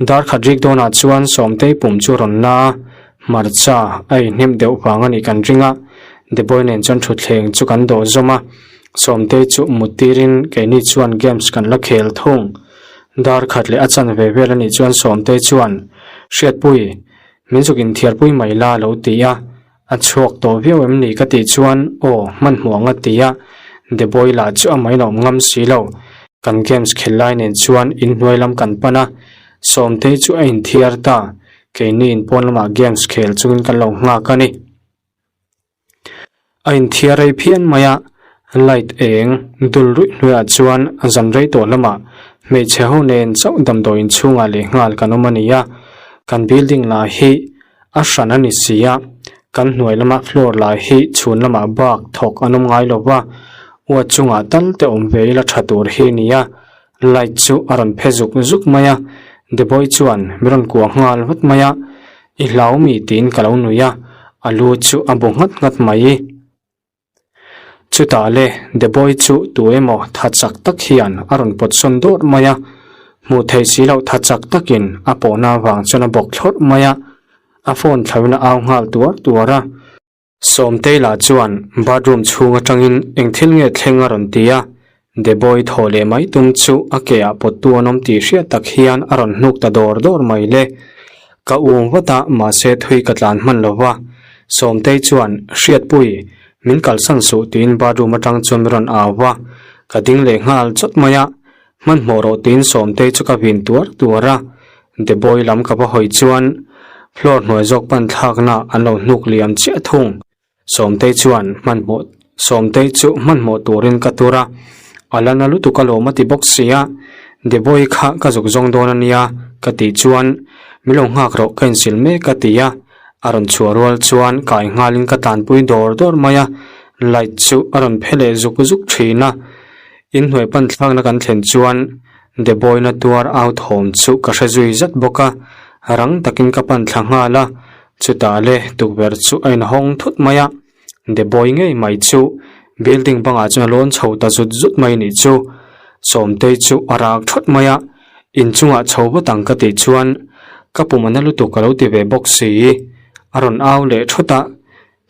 Dar khat rik dawnah chuan Sawmtei pum chu rawn la a, hmarcha a ei hnem deuh vang a nih kan ring a, Deboy nen chuan thutthleng chu kan dawh zawm a, Sawmtei chu mut tirin keini chuan games kan la khel thung. Dar khat leh a chanve vel a nih chuan Sawmtei chuan, Hriatpui, min zuk inthiarpui mai la a lo ti a, A chhuak tawh viau em ni ka tih chuan aw hmanhmawh ang a ti a, Deboy lah chu a mai lawm ngam si lo. Kan games khel lai nen chuan inhnuai lam kan pan a, Sawmtei chu a inthiar ta, keini in pawn lamah games khel chungin kan lo nghak a ni. A inthiar rei phian mai a, light eng dul ruih hnuaiah chuan zan rei tawh lamah hmeichhe ho nen chauh damdawi inchhungah leh nghal kan awm a ni a, kan building lah hi A hran a ni si a, kan hnuai lama floor lai hi chhun lamah bak thawk an awm ngai lo va, uat chungah tal te awm ve ila tha tur hi a ni a, light chu a rawn phe zuk zuk mai a, Deboy chuan mi rawn kuah nghal vat mai a, I hlau mi tiin ka lo nui a, a lu chu a bu nghat nghat mai. Chutah le Deboy chu tu emaw tha chak tak hian a rawn pawt sawn dawt mai a, hmuh theih si loh tha chak takin a pawhna avang chuan a bawk thlawrh mai a, a phone thlauhin a au nghal tuar tuar a. Sawmtei lah chuan bathroom chhung atangin eng thil nge thleng a rawn ti a, Deboy thaw leh mai tum chu a ke ah pawttu an awm tih hriat tak hian a rawn hnuk ta dawr dawr mai le. Ka ung vat a, mahse thui ka tlan hman lo va. Sawmtei chuan, Hriatpui, min kalsan suh tiin bathroom atang chuan min rawn au va. Ka ding leh nghal chawt mai a, hmanhmawh rawh tiin Sawmtei chu ka vin tuar tuar a. Deboy lam ka va hawi chuan floor hnuai zawk pan thlakna an lo hnuk liam chiah thung. Sawmtei chuan hmanhmawh Sawmtei chu hmanhmawh turin ka tur a, a la na lutuk alawm a ti bawk si a, Deboy kha ka zuk zawng dawn a nia ka tih chuan min lo nghak rawh ka insil mek a ti a, a rawn chhuah rual chuan kai nghalin ka tlanpui dawr dawr mai a, light chu a rawn phe leh zuk zuk thin a, inhnuai pan thlakna kan thlen chuan Deboy na tuar au thawm chu ka hre zui zat bawk a, rang takin ka pan thla nghal a, Chutah le tukverh chu a inhawng thut mai a, Deboy ngei mai chu building bangah chuan a lawn chho ta zut zut mai nih chu. Sawmtei chu a rak thawt mai a, inchungah chho vat ang ka tih chuan ka pum a na lutuk a lo ti ve bawk si. A rawn au leh thawt a,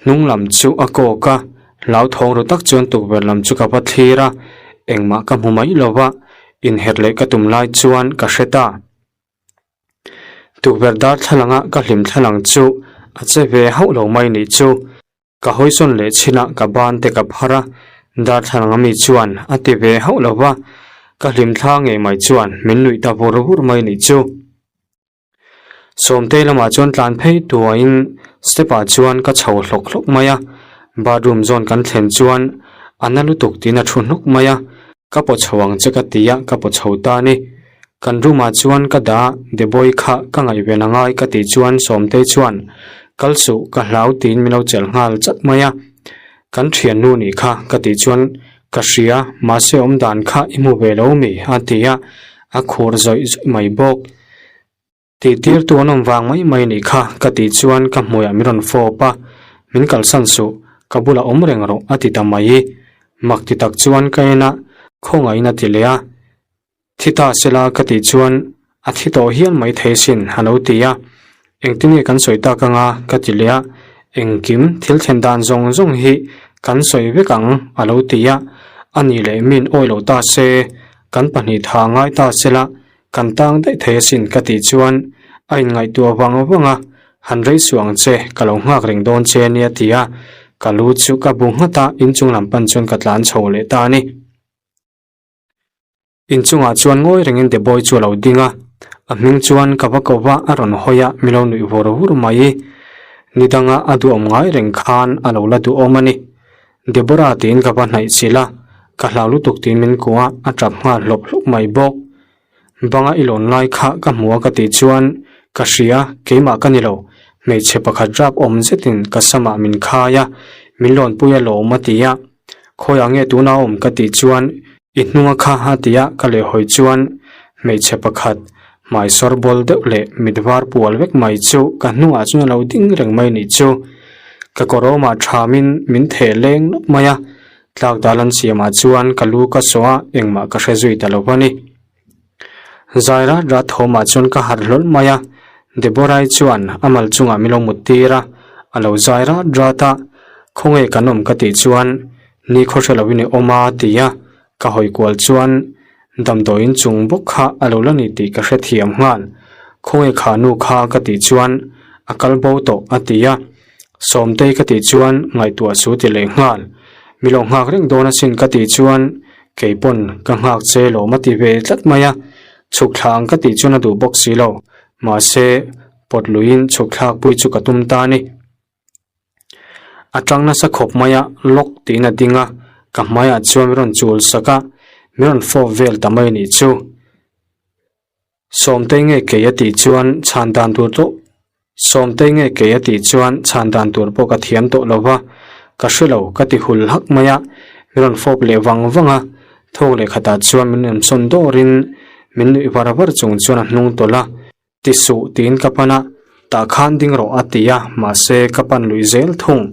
hnung lam chu a kawk a, hlauthawng ru tak chuan tukverh lam chu ka va thlir a, engmah ka hmu mai lo va, inherh leh ka tum lai chuan ka hre ta. Tukverh darthlalanga ka hlim thlalang chu a che ve hauh lo mai nih chu. Ka hawisawn leh chinah ka ban te ka phar a, darthlalang ami chuan a ti ve hauh lo va, ka hlim thla ngei mai chuan min nuih ta vur vur mai nih chu. Sawmtei lamah chuan tlan phei tuahin step ah chuan ka chho hlawk hlawk mai a, bathroom zawn kan thlen chuan a na lutuk tiin a thu hnuk mai a, Ka paw chho ang che ka ti a, ka paw chho ta a ni. Kan room ah chuan ka dah a, Deboy kha ka ngaihven a ngai ka tih chuan Sawmtei chuan kal suh ka hlau tiin min lo chelh nghal chat mai a. Kan thiannu nih kha ka tih chuan ka hria, mahse awmdan kha i hmu ve lo mi a ti a, a khur zawih zawih mai bawk. Tih tirtu an awm vang mai mai nih kha ka tih chuan ka hmuiah min rawn fawp a, min kalsan suh, ka bulah awm reng rawh a ti ta mai. Mak ti tak chuan ka en a. Khawngaih in a ti leh a. Thi ta sela ka tih chuan a thi tawh hial mai thei sin a lo ti a. Engtin nge kan sawi tak anga ka ti leh a, engkim thil thlen dan zawng zawng hi kan sawi vek ang a lo ti a. A nih leh min awi lo ta se, kan pahnih tha ngai ta sela kan tang daih thei asin ka tih chuan a inngaihtuah vang vang a, han rei suh ang che ka lo nghak reng dawn che ania ti a, ka lu chu ka bu nghat a, inchung lam pan chuan ka tlan chho leh ta a ni. Inchungah chuan ngawi rengin Deboi chu a lo ding a, a hming chuan ka va ko va a rawn hawi a, mi lo nuih vur vur mai. Ni danga a duhawm ngai reng khan a lo la duhawm a ni. Deborah tiin ka va hnaih chilh a, ka hlau lutuk tiin min kuah a, a tap nghal hlawp hlawp mai bawk. Banga i lawn lai kha ka hmu a ka tih chuan, Ka hria, keimah ka ni lo, hmeichhe pakhat rap awm zetin ka samah min khai a, min lawnpui a lawm a ti a. Khawiah nge tuna awm ka tih chuan i hnunga kha a ti a, ka lehhawi chuan hmeichhe pakhat hmai sawr bawl deuh leh mit var pual vek mai chu ka hnungah chuan a lo ding reng mai nih chu. Ka kawrawmah thamin min theh leng lawp mai a, tlak dal an siamah chuan ka lu ka sawh a, engmah ka hre zui ta lo a ni. Zai rat rat thawmah chuan ka harh hlawl mai a, Deborah-i chuan a mal chungah min lo mut tir a, a lo zai rat rat a, Khawnge kan awm ka tih chuan ni khaw hre loin i awm a ti a, ka hawi kual chuan damdawiin chung bawk kha a lo la ni tih ka hrethiam nghal, Khawnge kha nu kha ka tih chuan a kal bo tawh a ti a, Sawmtei ka tih chuan ngaihtuah su ti leh nghal, mi lo nghak reng dawn asin ka tih chuan Kei pawn ka nghak che lawm a ti ve tlat mai a, chhuk thla ang ka tih chuan a duh bawk si lo, mahse pawt luiin chhuk thlak pui chu ka tum ta a ni. A tang nasa khawp mai a, lock tiin a ding a, ka hmaiah chuan min rawn chul sak a, min rawn fawp vel ta mai a nih chu. Sawmtei nge kei a tih chuan chhan dan tur tawh Sawmtei nge kei a tih chuan chhan dan tur pawh ka thiam tawh lo va, ka hre lo ka ti hul hak mai a, min rawn fawp leh vang vang a, thawk leh khatah chuan min rawn sawn dawrin min nuih var var chung chuan a hnung tawlh a, ti suh tiin ka pan a, tah khan ding rawh a ti a, mahse ka pan luih zel thung,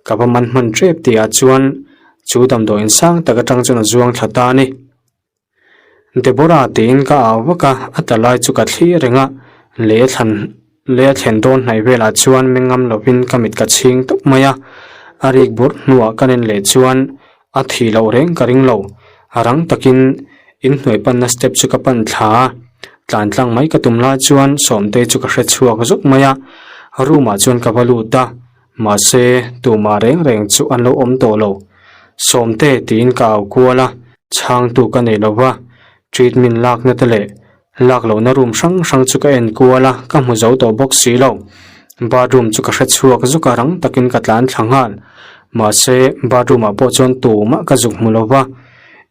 ka va man hman tep tihah chuan chu damdawiin sang tak atang chuan a zuang thla ta a ni. Deborah tiin ka au vak a, a ta lai chu ka thlir reng a, lei a thlan lei a thlen dawn hnaih velah chuan meng ngam lovin ka mit ka chhing tawp mai a, a rik bur hnuah ka nen leh chuan a thih loh reng ka ring lo, a rang takin inhnuai panna step chu ka pan thla a, tlan tlang mai ka tum lai chuan Sawmtei chu ka hre chhuak zawk mai a, room ah chuan ka va lut a, Mahse, tumah reng reng chu an lo awm tawh lo. Sawmte tiin ka au kual a, chhangtu ka nei lo va, treatment lakna te leh lak lohna room hrang hrang chu ka en kual a, ka hmu zo tawh bawk si lo. Bathroom chu ka hre chhuak zuk a, rang takin ka tlan thla nghal. Mahse, bathroom ah pawh chuan tumah ka zuk hmu lo va,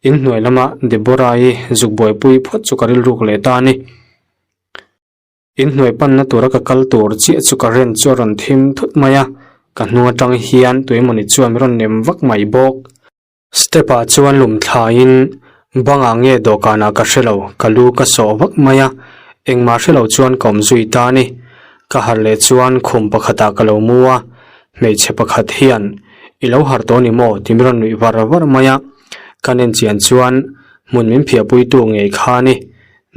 inhnuai lama Deborah-i zuk buaipui phawt chu ka rilruk leh ta a ni. Inhnuai panna tura ka kal tur chiah chu current chu a rawn thim thut mai a, ka hnung atang hian tuemawni chuan min rawn nem vak mai bawk. Step ah chuan lum thlaiin bangah nge dawhkanah ka hre lo, ka lu ka sawh vak mai a, engmah hre lo chuan ka awm zui ta a ni. Ka harh leh chuan khum pakhatah ka lo mu a, hmeichhe pakhat hian, I lo harh tawh ni maw? ti min rawn nuih var var mai a, ka nen chian chuan hmun min phiahpuitu ngei kha a ni.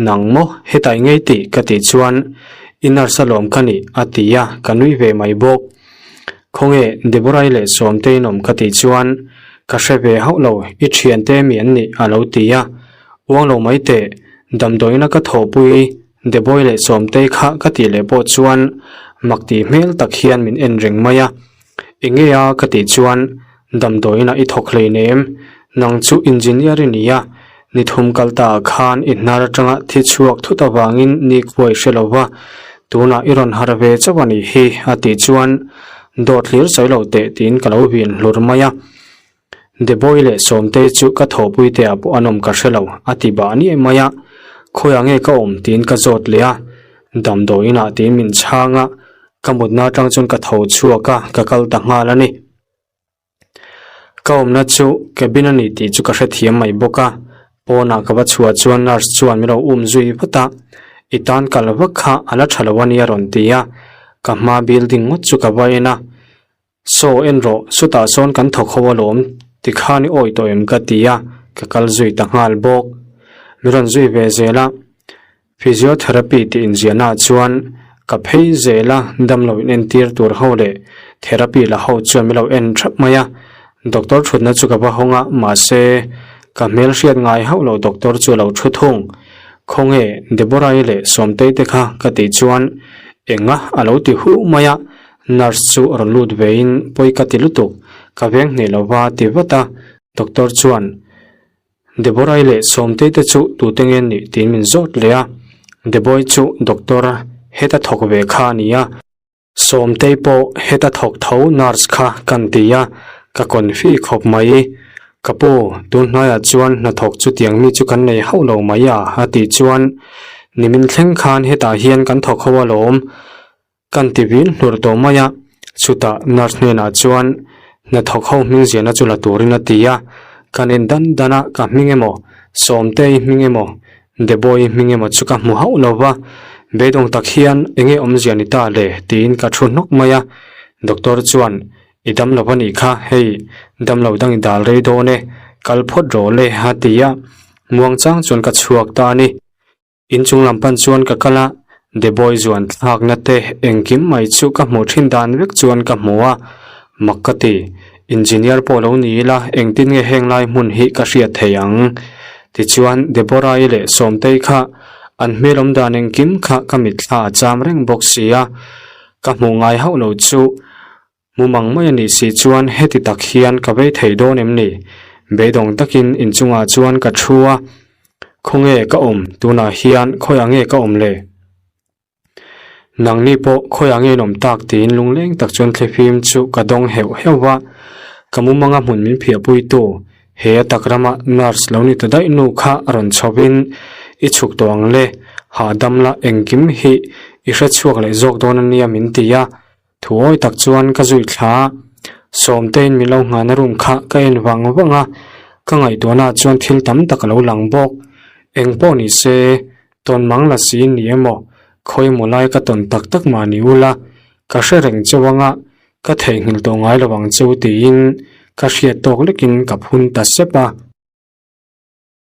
Nang maw hetai ngei tih ka tih chuan i nurse alawm ka nih a ti a, ka nui ve mai bawk. Khawnge Deborah-i leh Sawmte in awm ka tih chuan ka hre ve hauh lo, i thiante mi an nih a lo ti a. Uang lo mai teh, damdawiina ka thawhpui Deboi leh Sawmtei kha ka tih leh pawh chuan mak tih hmel tak hian min en reng mai a. Enge a ka tih chuan Damdawiinah i thawk hleinem, nang chu engineer i ni a, ni thum kal ta ah khan i hnar atanga thi chhuak thut avangin ni khuai hre lo va, tunah i rawn harh ve chauh a nih hi a tih chuan dawt hlir sawi lo teh tiin ka lo vin hlur mai a. Deboi leh Sawmtei chu ka thawhpui te ah pawh an awm ka hre lo a ti bah niai mai a, khawiah nge ka awm tiin ka zawt leh a, damdawiinah tiin min chhang a, ka mutna atang chuan ka tho chhuak a, ka kal ta nghal a ni. Ka awmna chu cabin a ni tih chu ka hrethiam mai bawk a, pawnah ka va chhuah chuan nurse chuan min lo um zui vat a, i tan kal vak kha a la tha lo a nia rawn ti a, ka hma building ngawt chu ka va en a, Saw en rawh, sutah sawn kan thawk ho alawm, tikhan i awi tawh em ka ti a. ka kal zui ta nghal bawk. Min rawn zui ve zel a, Physiotherapy tih inziahna ah chuan ka phei zel a, damlo in entir tur ho leh therapy la ho chuan min lo en thap mai a. Doctor thutna chu ka va hawng a, mahse ka hmel hriat ngai hauh lo doctor chu a lo thu thung. Khawnge Deborah-i leh Sawmtei te kha ka tih chuan enga a lo ti huh mai a, nurse chu a rawn lut vein pawi ka ti lutuk, ka veng hneh lo va ti vat a, doctor chuan Deborah-i leh Sawmtei te chu tute nge nih tiin min zawt leh a, Deboi chu doctor heta thawk ve kha a ni a, Sawmtei pawh heta thawk tho nurse kha kan ti a, ka confi khawp mai. Ka pu, tun hnaiah chuan hnathawk chutiang mi chu kan nei hauh lo mai a, a tih chuan nimin thleng khan hetah hian kan thawk ho alawm. Kan ti vil hlur tawh mai a, chutah nurse hnenah chuan hnathawk ho hming ziahna chu la turin a ti a, kan en dan dan a, ka hming emaw, Sawmtei hming emaw, Deboi hming emaw chu ka hmu hauh lo va, beidawng tak hian enge awmzia ni ta le tiin ka thu hnawk mai a, doctor chuan i dam lo a nih kha, hei damlo dang i dal rei dawn e, kal phawt rawh le a ti a, muangchang chuan ka chhuak ta a ni. Inchung lam pan chuan ka kal a, Deboi zuan thlakna te engkim mai chu ka hmuh thin dan vek chuan ka hmu a, mak ka ti. Engineer pawh lo ni ila engtin nge heng lai hmun hi ka hriat thei ang? Tichuan Deborah-i leh Sawmtei kha an hmel awm dan engkim kha ka mitthla a cham reng bawk si a, ka hmuh ngai hauh lo chu Mumang mai a nih si chuan heti tak hian ka vei thei dawn em ni? Beidawng takin inchungah chuan ka thu a, Khawnge ka awm? Tunah hian khawiah nge ka awm le? Nangni pawh khawiah nge in awm tak tiin lungleng tak chuan thlifim chu ka dawng heuh heuh va, ka mumanga hmun min phiahpuitu he a tak rama nurse lo ni ta daih nu kha rawn chhovin i chhuk tawh ang le, hahdam la engkim hi i hrechhuak leh zawk dawn a nia min ti a. Thuawi tak chuan ka zui thla a, Sawmtein min lo nghahna room kha ka en vang vang a, ka ngaihtuahna ah chuan thil tam tak a lo lang bawk. Eng pawh ni se, tawn mang la si ni emaw, khawi emaw lai ka tawn tak tak mah ni ula, ka hre reng cheu anga, ka theihnghilh tawh ngai lo ang cheu tiin ka hriat tawk lekin ka phun ta sep a.